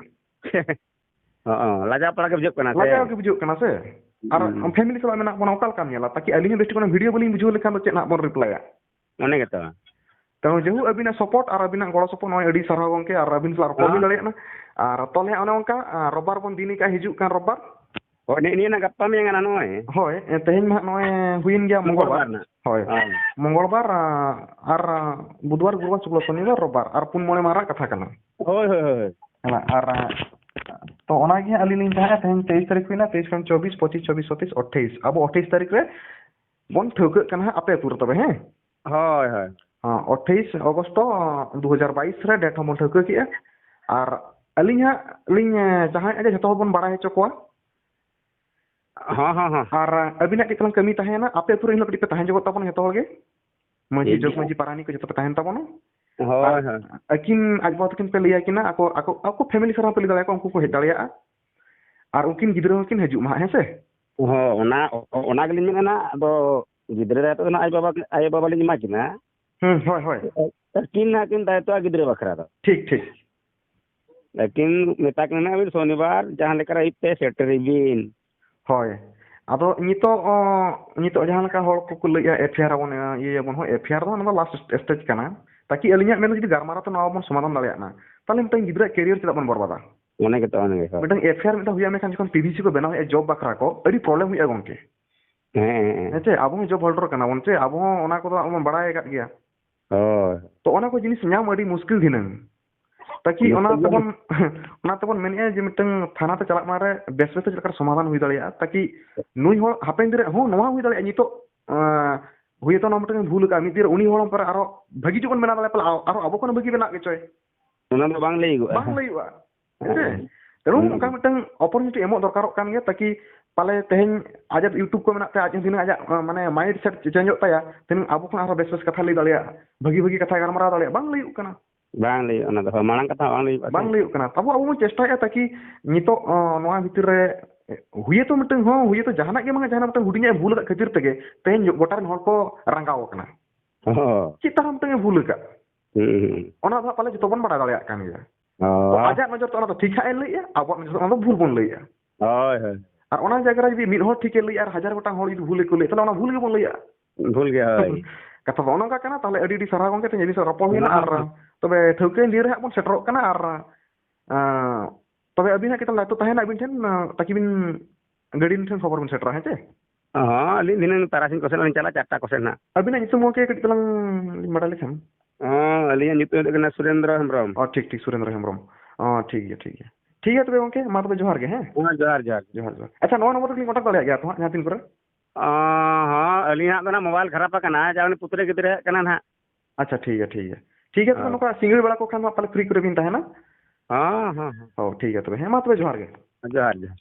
ᱦᱚᱸ, ᱞᱟᱡᱟᱣ ᱯᱟᱲᱟ ᱜᱮ ᱵᱩᱡᱷᱟᱹᱜ ᱠᱟᱱᱟ ᱥᱮ? ᱞᱟᱡᱟᱣ ᱜᱮ ᱵᱩᱡᱷᱟᱹᱜ ᱠᱟᱱᱟ ᱥᱮ᱾ ᱟᱨ ᱦᱩᱸ᱾ Family ᱥᱟᱞᱟᱜ ᱢᱮᱱᱟᱜ ᱵᱚᱱᱟ, ᱚᱠᱟ ᱞᱮᱠᱟᱢ ᱧᱮᱞᱟ? ᱛᱟᱠᱤ ᱟᱹᱞᱤᱧ ᱦᱚᱸ ᱵᱮᱥ ᱴᱷᱤᱠ ᱚᱱᱟ video ᱵᱟᱹᱞᱤᱧ ᱵᱩᱡᱷᱟᱹᱣ ᱞᱮᱠᱷᱟᱱ ᱫᱚ ᱪᱮᱫ ᱦᱟᱸᱜ ᱵᱚᱱ reply-ᱟ? ᱚᱱᱮ ᱜᱮᱛᱚ᱾ ᱛᱚ ᱡᱟᱭᱦᱳᱠ, ᱟᱹᱵᱤᱱᱟᱜ support ᱟᱨ ᱟᱹᱵᱤᱱᱟᱜ ᱜᱚᱲᱚ support ᱱᱚᱜᱼᱚᱭ ᱟᱹᱰᱤ ᱥᱟᱨᱦᱟᱣ ᱜᱚᱝᱠᱮ, ᱟᱨ ᱟᱹᱵᱤᱱ ᱥᱟᱞᱟᱜ ᱨᱚᱯᱚᱲ ᱦᱩᱭ ᱦᱮᱸ᱾ ᱫᱟᱲᱮᱭᱟᱜ ᱠᱟᱱᱟ᱾ ᱟᱨ ᱛᱟᱦᱚᱞᱮ ᱚᱱᱮ ᱚᱱᱠᱟ, ᱟᱨ ᱨᱳᱵᱵᱟᱨ ᱵᱚᱱ ᱫᱤᱱ ᱟᱠᱟᱫ, ᱦᱤᱡᱩᱜ ᱠᱟᱱ ᱨᱳᱵᱵᱟᱨ᱾ ᱦᱳᱭ, ᱱᱤᱭᱟᱹ, ᱱᱤᱭᱟᱹ ᱱᱟᱜ ᱜᱟᱯᱟ ᱢᱮᱭᱟᱝ ᱟᱱᱟ ᱱᱚᱜᱼᱚᱭ᱾ ᱦᱳᱭ, ᱛᱮᱦᱮᱧ ᱢᱟ ᱦᱟᱸᱜ ᱱᱚᱜᱼᱚᱭ ᱦᱩᱭᱮᱱ ᱜᱮᱭᱟ ᱢᱚᱝᱜᱚᱞ ᱵᱟᱨ᱾ ᱢᱚᱝᱜᱚᱞ ᱵᱟᱨ ᱱᱟᱜ᱾ ᱦᱳᱭ᱾ ᱦᱳᱭ᱾ ᱢᱚᱝᱜᱚᱞ ᱵᱟᱨ, ᱟᱨ, ᱟᱨ ᱵᱩᱫᱷᱵᱟᱨ, ᱜᱩᱨᱩᱵᱟᱨ, ᱥᱩᱠᱞᱚ, ᱥᱚᱱᱤᱵᱟᱨ, ᱨᱳᱵᱵᱟᱨ, ᱟᱨ ᱯᱩᱱ ᱢᱚᱬᱮ ᱢᱟᱦᱟ ᱨᱮᱱᱟᱜ ᱠᱟᱛᱷᱟ ᱠᱟᱱᱟ᱾ ᱦᱳᱭ, ᱦᱳᱭ, ᱦᱳᱭ᱾ ᱦᱮᱸ, ᱟᱨ, ᱛᱚ ᱚᱱᱟᱜᱮ ᱦᱟᱸᱜ ᱟᱹᱞᱤᱧ ᱞᱤᱧ ᱛᱟᱦᱮᱸᱫ, ᱛᱮᱦᱮᱧ ᱛᱮᱭᱤᱥ ᱛᱟᱹᱨᱤᱠᱷ ᱦᱩᱭᱱᱟ, ᱛᱮᱭᱤᱥ ᱠᱷᱚᱱ ᱪᱚᱵᱵᱤᱥ, ᱯᱚᱸᱪᱤᱥ, ᱪᱷᱟᱵᱵᱤᱥ, ᱥᱟᱛᱟᱥ, ᱟᱴᱷᱟᱥ᱾ ᱟᱵᱚ ᱟᱴᱷᱟᱥ ᱛᱟᱹᱨᱤᱠᱷ ᱨᱮ ᱵᱚᱱ ᱴᱷᱟᱹᱣᱠᱟᱹᱜ ᱠᱟᱱᱟ ᱦᱟᱸᱜ ᱟᱯᱮ ᱟᱹᱛᱩ ᱨᱮ ᱛᱚᱵᱮ, ᱦᱮᱸ? ᱦᱳᱭ, ᱦᱳᱭ᱾ ᱦᱮᱸ, ᱟᱴᱷᱟᱥ ᱟᱜᱚᱥᱴ ᱫᱩ ᱦᱟᱡᱟᱨ ᱵᱟᱭᱤᱥ ᱨᱮ date ᱦᱚᱸᱵᱚᱱ ᱴᱷᱟᱹᱣᱠᱟᱹ ᱠᱮᱜᱼᱟ᱾ ᱟᱨ ᱟᱹᱞᱤᱧ ᱦᱟᱸᱜ ᱞᱤᱧ, ᱮ, ᱡᱟᱦᱟᱸᱭ ᱡᱚᱛᱚ ᱦᱚᱲ ᱵᱚᱱ ᱵᱟᱲᱟᱭ ᱦᱚᱪᱚ ᱠᱚᱣᱟ᱾ ᱦᱚᱸ, ᱦᱚᱸ, ᱦᱚᱸ᱾ ᱟᱨ ᱟᱹᱵᱤᱱᱟᱜ ᱪᱮᱫ ᱛᱟᱞᱟᱝ ᱠᱟᱹᱢᱤ ᱛᱟᱦᱮᱱᱟ, ᱟᱯᱮ ᱟᱹᱛᱩ ᱨᱮ ᱮᱱᱦᱤᱞᱳᱜ ᱠᱟᱹᱴᱤᱡ ᱯᱮ ᱛᱟᱦᱮᱸ ᱧᱚᱜᱚᱜ ᱛᱟᱵᱚᱱᱟ ᱡᱚᱛᱚ ᱦᱚᱲ ᱜᱮ᱾ ᱢᱟᱹᱡᱷᱤ, ᱴᱷᱤᱠ ᱡᱚᱜᱽ ᱜᱮᱭᱟ᱾ ᱢᱟᱹᱡᱷᱤ, ᱯᱟᱨᱟᱱᱤᱠ ᱠᱚ ᱡᱚᱛᱚ ᱯᱮ ᱛᱟᱦᱮᱱ ᱛᱟᱵᱚᱱᱟ᱾ ᱦᱳᱭ, ᱟᱨ ᱦᱳᱭ᱾ ᱟᱹᱠᱤᱱ ᱟᱡ ᱵᱟᱵᱟ ᱛᱟᱹᱠᱤᱱ ᱯᱮ ᱞᱟᱹᱭ ᱟᱹᱠᱤᱱᱟ, ᱟᱠᱚ, ᱟᱠᱚ, ᱟᱠᱚ family ᱥᱟᱞᱟᱜ ᱯᱮ ᱞᱟᱹᱭ ᱫᱟᱲᱮᱭᱟᱠᱚᱣᱟ, ᱩᱱᱠᱩ ᱠᱚ ᱦᱮᱡ ᱫᱟᱲᱮᱭᱟᱜᱼᱟ᱾ ᱟᱨ ᱩᱱᱠᱤᱱ ᱜᱤᱫᱽᱨᱟᱹ ᱦᱚᱸᱠᱤᱱ ᱦᱤᱡᱩᱜ ᱢᱟ ᱦᱟᱸᱜ, ᱦᱮᱸ ᱥᱮ? ᱦᱚᱸ, ᱚᱱᱟ, ᱚᱱᱟ ᱜᱮᱞᱤᱧ ᱢᱮᱱᱟ ᱱᱟᱜ, ᱟᱫᱚ ᱜᱤᱫᱽᱨᱟᱹ ᱫᱟᱭᱤᱛᱛᱚ ᱫᱚ ᱱᱟᱜ ᱟᱭᱳ ᱵᱟᱵᱟ, ᱟᱭᱳ ᱵᱟᱵᱟ ᱞᱤᱧ ᱮᱢᱟ ᱠᱤᱱᱟ᱾ ᱦᱩᱸ, ᱦᱳᱭ, ᱦᱳᱭ᱾ ᱟᱹᱠᱤᱱ ᱱᱟᱜ ᱠᱤᱱ ᱫᱟᱭᱤᱛᱛᱚᱜᱼᱟ ᱜᱤᱫᱽᱨᱟᱹ ᱵᱟᱠᱷᱨᱟ ᱫᱚ᱾ ᱴᱷᱤᱠ, ᱴᱷᱤᱠ᱾ ᱞᱮᱠᱤᱱ ᱢᱮᱛᱟ ᱠᱤᱱ ᱱᱟᱜ ᱵᱤᱱ ᱥᱚᱱᱤᱵᱟᱨ ᱡᱟᱦᱟᱸ ᱞᱮᱠᱟ ᱨᱮ ᱟᱹᱭᱩᱵ ᱛᱮ ᱥᱮᱴᱮᱨ ᱵᱤᱱ᱾ ᱦᱳᱭ᱾ ᱟᱫᱚ ᱱᱤᱛᱚᱜ, ᱚ, ᱱᱤᱛᱚᱜ ᱡᱟᱦᱟᱸ ᱞᱮᱠᱟ ᱦᱚᱲ ᱠᱚᱠᱚ ᱞᱟᱹᱭᱮᱜᱼᱟ, FIR ᱟᱵᱚᱱ, ᱤᱭᱟᱹᱭᱟᱵᱚᱱ, ᱦᱳᱭ, FIR ᱫᱚ ᱚᱱᱟ ᱫᱚ last stage ᱠᱟᱱᱟ᱾ ᱛᱟᱠᱤ ᱟᱹᱞᱤᱧᱟᱜ ᱢᱮᱱ ᱫᱚ ᱡᱩᱫᱤ ᱜᱟᱞᱢᱟᱨᱟᱣ ᱛᱮ ᱱᱚᱣᱟ ᱵᱚᱱ ᱥᱚᱢᱟᱫᱷᱟᱱ ᱫᱟᱲᱮᱭᱟᱜ ᱢᱟ, ᱛᱟᱦᱞᱮ ᱢᱤᱫᱴᱟᱝ ᱜᱤᱫᱽᱨᱟᱹ career ᱪᱮᱫᱟᱜ ᱵᱚᱱ ᱵᱚᱨᱵᱟᱫᱟ? ᱚᱱᱮ ᱜᱮᱛᱚ, ᱚᱱᱮ ᱜᱮ, ᱦᱳᱭ᱾ ᱢᱤᱫᱴᱟᱝ FIR ᱢᱤᱫᱴᱟᱝ ᱦᱩᱭᱩᱜᱼᱟ, ᱢᱮᱱᱠᱷᱟᱱ ᱡᱚᱠᱷᱚᱱ PVC ᱠᱚ ᱵᱮᱱᱟᱣᱮᱫᱼᱟ job ᱵᱟᱠᱷᱨᱟ ᱠᱚ, ᱟᱹᱰᱤ problem ᱦᱩᱭᱩᱜᱼᱟ ᱜᱚᱝᱠᱮ᱾ ᱦᱮᱸ, ᱦᱮᱸ, ᱦᱮᱸ᱾ ᱦᱮᱸ ᱪᱮ? ᱟᱵᱚ ᱦᱚᱸ job holder ᱠᱟᱱᱟ ᱵᱚᱱ ᱪᱮ, ᱟᱵᱚ ᱦᱚᱸ ᱚᱱᱟ ᱠᱚᱫᱚ ᱟᱵᱚ ᱵᱚᱱ ᱵᱟᱲᱟᱭ ᱟᱠᱟᱫ ᱜᱮᱭᱟ᱾ ᱦᱳᱭ᱾ ᱛᱚ ᱚᱱᱟ ᱠᱚ ᱡᱤᱱᱤᱥ ᱧᱟᱢ ᱟᱹᱰᱤ ᱢᱩᱥᱠᱤᱞ ᱫᱷᱤᱱᱟᱹᱝ᱾ ᱛᱟᱠᱤ ᱚᱱᱟ ᱢᱩᱥᱠᱤᱞ ᱜᱮᱭᱟ᱾ ᱛᱮᱵᱚᱱ, ᱚᱱᱟ ᱛᱮᱵᱚᱱ ᱢᱮᱱᱮᱫᱼᱟ ᱡᱮ ᱢᱤᱫᱴᱟᱝ ᱛᱷᱟᱱᱟ ᱛᱮ ᱪᱟᱞᱟᱜ ᱢᱟ ᱨᱮ ᱵᱮᱥ ᱵᱮᱥ ᱛᱮ ᱪᱮᱫ ᱞᱮᱠᱟ ᱥᱚᱢᱟᱫᱷᱟᱱ ᱦᱩᱭ ᱫᱟᱲᱮᱭᱟᱜᱼᱟ, ᱛᱟᱠᱤ ᱱᱩᱭ ᱦᱚᱲ ᱦᱟᱯᱮᱱ ᱫᱤᱱ ᱨᱮ ᱦᱚᱸ ᱱᱚᱣᱟ ᱦᱩᱭ ᱫᱟᱲᱮᱭᱟᱜᱼᱟ ᱱᱤᱛᱚᱜ, ᱟᱸ, ᱦᱩᱭᱛᱚ ᱱᱚᱣᱟ ᱢᱤᱫᱴᱟᱝ ᱵᱷᱩᱞ ᱟᱠᱟᱫᱼᱟ, ᱢᱤᱫ ᱫᱤᱱ ᱨᱮ ᱩᱱᱤ ᱦᱚᱲ ᱯᱚᱨᱮ ᱟᱨᱚ ᱵᱷᱟᱹᱜᱤ ᱧᱚᱜ ᱵᱚᱱ ᱵᱮᱱᱟᱣ ᱫᱟᱲᱮᱭᱟᱜᱼᱟ, ᱯᱟᱞᱮ ᱟᱨᱚ ᱟᱵᱚ ᱠᱷᱚᱱ ᱵᱷᱟᱹᱜᱤ ᱵᱮᱱᱟᱣ ᱜᱮᱪᱚᱭ᱾ ᱚᱱᱟ ᱫᱚ ᱵᱟᱝ ᱞᱟᱹᱭᱚᱜᱼᱟ᱾ ᱵᱟᱝ ᱞᱟᱹᱭᱚᱜᱼᱟ᱾ ᱦᱮᱸ ᱥᱮ? ᱦᱮᱸ᱾ ᱛᱮᱢᱚᱱ ᱦᱩᱸ᱾ ᱚᱱᱠᱟ ᱢᱤᱫᱴᱟᱝ opportunity ᱮᱢᱚᱜ ᱫᱚᱨᱠᱟᱨᱚᱜ ᱠᱟᱱ ᱜᱮᱭᱟ, ᱛᱟᱠᱤ ᱯᱟᱞᱮ ᱛᱮᱦᱮᱧ ᱟᱡᱟᱜ YouTube ᱠᱚ ᱢᱮᱱᱟᱜ ᱛᱟᱭᱟ, ᱟᱡ ᱦᱚᱸ ᱛᱤᱱᱟᱹᱜ ᱟᱡᱟᱜ, ᱢᱟᱱᱮ, mindset changeᱚᱜ ᱛᱟᱭᱟ, ᱛᱤᱱᱟᱹᱜ ᱟᱵᱚ ᱠᱷᱚᱱ ᱟᱨᱦᱚᱸ ᱵᱮᱥ ᱵᱮᱥ ᱠᱟᱛᱷᱟ ᱞᱟᱹᱭ ᱫᱟᱲᱮᱭᱟᱜᱼᱟ, ᱵᱷᱟᱹᱜᱤ ᱵᱷᱟᱹᱜᱤ ᱠᱟᱛᱷᱟᱭ ᱜᱟᱞᱢᱟᱨᱟᱣ ᱫᱟᱲᱮᱭᱟᱜᱼᱟ, ᱵᱟᱝ ᱞᱟᱹᱭᱚᱜ ᱠᱟᱱᱟ᱾ ᱵᱟᱝ ᱞᱟᱹᱭᱚᱜᱼᱟ, ᱚᱱᱟ ᱫᱚ ᱦᱳᱭ, ᱢᱟᱲᱟᱝ ᱠᱟᱛᱷᱟ ᱦᱚᱸ ᱵᱟᱝ ᱞᱟᱹᱭᱚᱜᱼᱟ ᱥᱮ᱾ ᱵᱟᱝ ᱞᱟᱹᱭᱚᱜ ᱠᱟᱱᱟ᱾ ᱛᱟᱵᱚ ᱟᱵᱚ ᱵᱚᱱ ᱪᱮᱥᱴᱟᱭᱮᱫᱼᱟ ᱛᱟᱠᱤ ᱱᱤᱛᱚᱜ, ᱚ, ᱱᱚᱣᱟ ᱵᱷᱤᱛᱤᱨ ᱨᱮ, ᱮ, ᱦᱩᱭᱮᱛᱚ ᱢᱤᱫᱴᱟᱝ ᱦᱚᱸ, ᱦᱩᱭᱮᱛᱚ ᱡᱟᱦᱟᱱᱟᱜ ᱜᱮ ᱵᱟᱝᱟ, ᱡᱟᱦᱟᱱᱟᱜ ᱢᱤᱫᱴᱟᱝ ᱦᱩᱰᱤᱧᱟᱜ ᱮ ᱵᱷᱩᱞ ᱟᱠᱟᱫ ᱠᱷᱟᱹᱛᱤᱨ ᱛᱮᱜᱮ ᱛᱮᱦᱮᱧ ᱜᱚᱴᱟ ᱨᱮᱱ ᱦᱚᱲ ᱠᱚ ᱨᱟᱸᱜᱟᱣ ᱟᱠᱟᱱᱟ᱾ ᱦᱚᱸ᱾ ᱪᱮᱫ ᱛᱟᱦᱟᱸ ᱢᱤᱫᱴᱟᱝ ᱮ ᱵᱷᱩᱞ ᱟᱠᱟᱫ? ᱦᱩᱸ, ᱦᱩᱸ᱾ ᱚᱱᱟ ᱫᱚ ᱦᱟᱸᱜ ᱯᱟᱞᱮ ᱡᱚᱛᱚ ᱵᱚᱱ ᱵᱟᱲᱟᱭ ᱫᱟᱲᱮᱭᱟᱜ ᱠᱟᱱ ᱜᱮᱭᱟ᱾ ᱚ᱾ ᱛᱚ ᱟᱡᱟᱜ ᱱᱚᱡᱚᱨ ᱛᱮ ᱚᱱᱟ ᱫᱚ ᱴᱷᱤᱠ ᱦᱟᱸᱜ ᱮ ᱞᱟᱹᱭᱮᱜᱼᱟ, ᱟᱵᱚᱣᱟᱜ ᱱᱚᱡᱚᱨ ᱛᱮ ᱚᱱᱟ ᱫᱚ ᱵᱷᱩᱞ ᱵᱚᱱ ᱞᱟᱹᱭᱮᱜᱼᱟ᱾ ᱦᱳᱭ, ᱦᱳᱭ᱾ ᱟᱨ ᱚᱱᱟ ᱡᱟᱭᱜᱟ ᱨᱮ ᱡᱩᱫᱤ ᱢᱤᱫ ᱦᱚᱲ ᱴᱷᱤᱠ ᱮ ᱞᱟᱹᱭᱮᱜᱼᱟ ᱟᱨ ᱦᱟᱡᱟᱨ ᱜᱚᱴᱟᱝ ᱦᱚᱲ ᱡᱩᱫᱤ ᱵᱷᱩᱞ ᱜᱮᱠᱚ ᱞᱟᱹᱭᱮᱜᱼᱟ, ᱛᱟᱦᱚᱞᱮ ᱚᱱᱟ ᱵᱷᱩᱞ ᱜᱮᱵᱚᱱ ᱞᱟᱹᱭᱮᱜᱼᱟ᱾ ᱵᱷᱩᱞ ᱜᱮ, ᱦᱳᱭ᱾ ᱠᱟᱛᱷᱟ ᱫᱚ ᱚᱱᱮ ᱚᱱᱠᱟ ᱠᱟᱱᱟ᱾ ᱛᱟᱦᱚᱞᱮ ᱟᱹᱰᱤ ᱟᱹᱰᱤ ᱥᱟᱨᱦᱟᱣ ᱜᱚᱢᱠᱮ, ᱛᱮᱦᱮᱧ ᱟᱹᱰᱤ ᱥᱟᱨᱦᱟᱣ ᱨᱚᱯᱚᱲ ᱦᱩᱭᱱᱟ᱾ ᱦᱮᱸ, ᱟᱨ ᱦᱮᱸ᱾ ᱛᱚᱵᱮ ᱴᱷᱟᱹᱣᱠᱟᱹ ᱫᱤᱱ ᱨᱮ ᱦᱟᱸᱜ ᱵᱚᱱ ᱥᱮᱴᱮᱨᱚᱜ ᱠᱟᱱᱟ᱾ ᱟᱨ, ᱟᱸ, ᱛᱚᱵᱮ ᱟᱹᱵᱤᱱ ᱦᱟᱸᱜ ᱠᱟᱹᱴᱤᱡ ᱛᱟᱦᱮᱱᱟ ᱟᱹᱵᱤᱱ ᱴᱷᱮᱱ, ᱟᱸ, ᱛᱟᱠᱤ ᱵᱤᱱ ᱜᱟᱹᱰᱤ ᱴᱷᱮᱱ ᱠᱷᱚᱵᱚᱨ ᱵᱤᱱ ᱥᱮᱴᱮᱨᱟ, ᱦᱮᱸ ᱪᱮ? ᱦᱚᱸ, ᱟᱹᱞᱤᱧ ᱫᱷᱤᱱᱟᱹᱝ ᱛᱟᱨᱟᱥᱤᱧ ᱠᱚᱥᱮᱫ ᱞᱤᱧ ᱪᱟᱞᱟᱜᱼᱟ, ᱪᱟᱨᱴᱟ ᱠᱚᱥᱮᱫ ᱱᱟᱜ᱾ ᱟᱹᱵᱤᱱᱟᱜ ᱧᱩᱛᱩᱢ ᱜᱚᱢᱠᱮ ᱠᱟᱹᱴᱤᱡ ᱛᱟᱞᱟᱝ ᱞᱤᱧ ᱵᱟᱰᱟᱭ ᱞᱮᱠᱷᱟᱱ? ᱦᱚᱸ, ᱟᱹᱞᱤᱧᱟᱜ ᱧᱩᱛᱩᱢ ᱦᱩᱭᱩᱜ ᱠᱟᱱᱟ ᱥᱩᱨᱮᱱᱫᱨᱚ ᱦᱮᱢᱵᱨᱚᱢ᱾ ᱚ, ᱴᱷᱤᱠ, ᱴᱷᱤᱠ, ᱥᱩᱨᱮᱱᱫᱨᱚ ᱦᱮᱢᱵᱨᱚᱢ᱾ ᱚ, ᱴᱷᱤᱠ ᱜᱮᱭᱟ, ᱴᱷᱤᱠ ᱜᱮᱭᱟ᱾ ᱴᱷᱤᱠ ᱜᱮᱭᱟ ᱛᱚᱵᱮ ᱜᱚᱢᱠᱮ, ᱢᱟ ᱛᱚᱵᱮ ᱡᱚᱦᱟᱨ ᱜᱮ, ᱦᱮᱸ? ᱦᱚᱸ, ᱡᱚᱦᱟᱨ, ᱡᱚᱦᱟᱨ᱾ ᱡᱚᱦᱟᱨ, ᱡᱚᱦᱟᱨ᱾ ᱟᱪᱪᱷᱟ, ᱱᱚᱣᱟ ᱱᱚᱢᱵᱚᱨ ᱨᱮᱞᱤᱧ contact ᱫᱟᱲᱮᱭᱟᱜ ᱜᱮᱭᱟ ᱛᱚ ᱦᱟᱸᱜ ᱡᱟᱦᱟᱸ ᱛᱤᱱ ᱠᱚᱨᱮ? ᱚ, ᱦᱚᱸ, ᱟᱹᱞᱤᱧᱟᱜ ᱫᱚ ᱱᱟᱜ mobile ᱠᱷᱟᱨᱟᱯ ᱟᱠᱟᱱᱟ, ᱡᱟ ᱩᱱᱤ ᱯᱩᱛᱲᱟᱹ ᱜᱤᱫᱽᱨᱟᱹ ᱠᱟᱱᱟ ᱱᱟᱜ᱾ ᱟᱪᱪᱷᱟ, ᱴᱷᱤᱠ ᱜᱮᱭᱟ, ᱴᱷᱤᱠ ᱜᱮᱭᱟ᱾ ᱴᱷᱤᱠ ᱜᱮᱭᱟ, ᱛᱚᱵᱮ ᱦᱚᱸ᱾ ᱱᱚᱝᱠᱟ ᱥᱤᱸᱜᱟᱹᱲ ᱵᱮᱲᱟ ᱠᱚ ᱠᱷᱟᱱ ᱫᱚ ᱦᱟᱸᱜ ᱯᱟᱞᱮ free ᱠᱚᱨᱮ ᱵᱤᱱ ᱛᱟᱦᱮᱱᱟ᱾ ᱦᱚᱸ, ᱦᱚᱸ, ᱦᱚᱸ᱾ ᱦᱚᱸ, ᱴᱷᱤᱠ ᱜᱮᱭᱟ ᱛᱚᱵᱮ᱾ ᱦᱮᱸ, ᱢᱟ ᱛᱚᱵᱮ ᱡᱚᱦᱟᱨ ᱜᱮ᱾ ᱡᱚᱦᱟᱨ, ᱡᱚᱦᱟᱨ᱾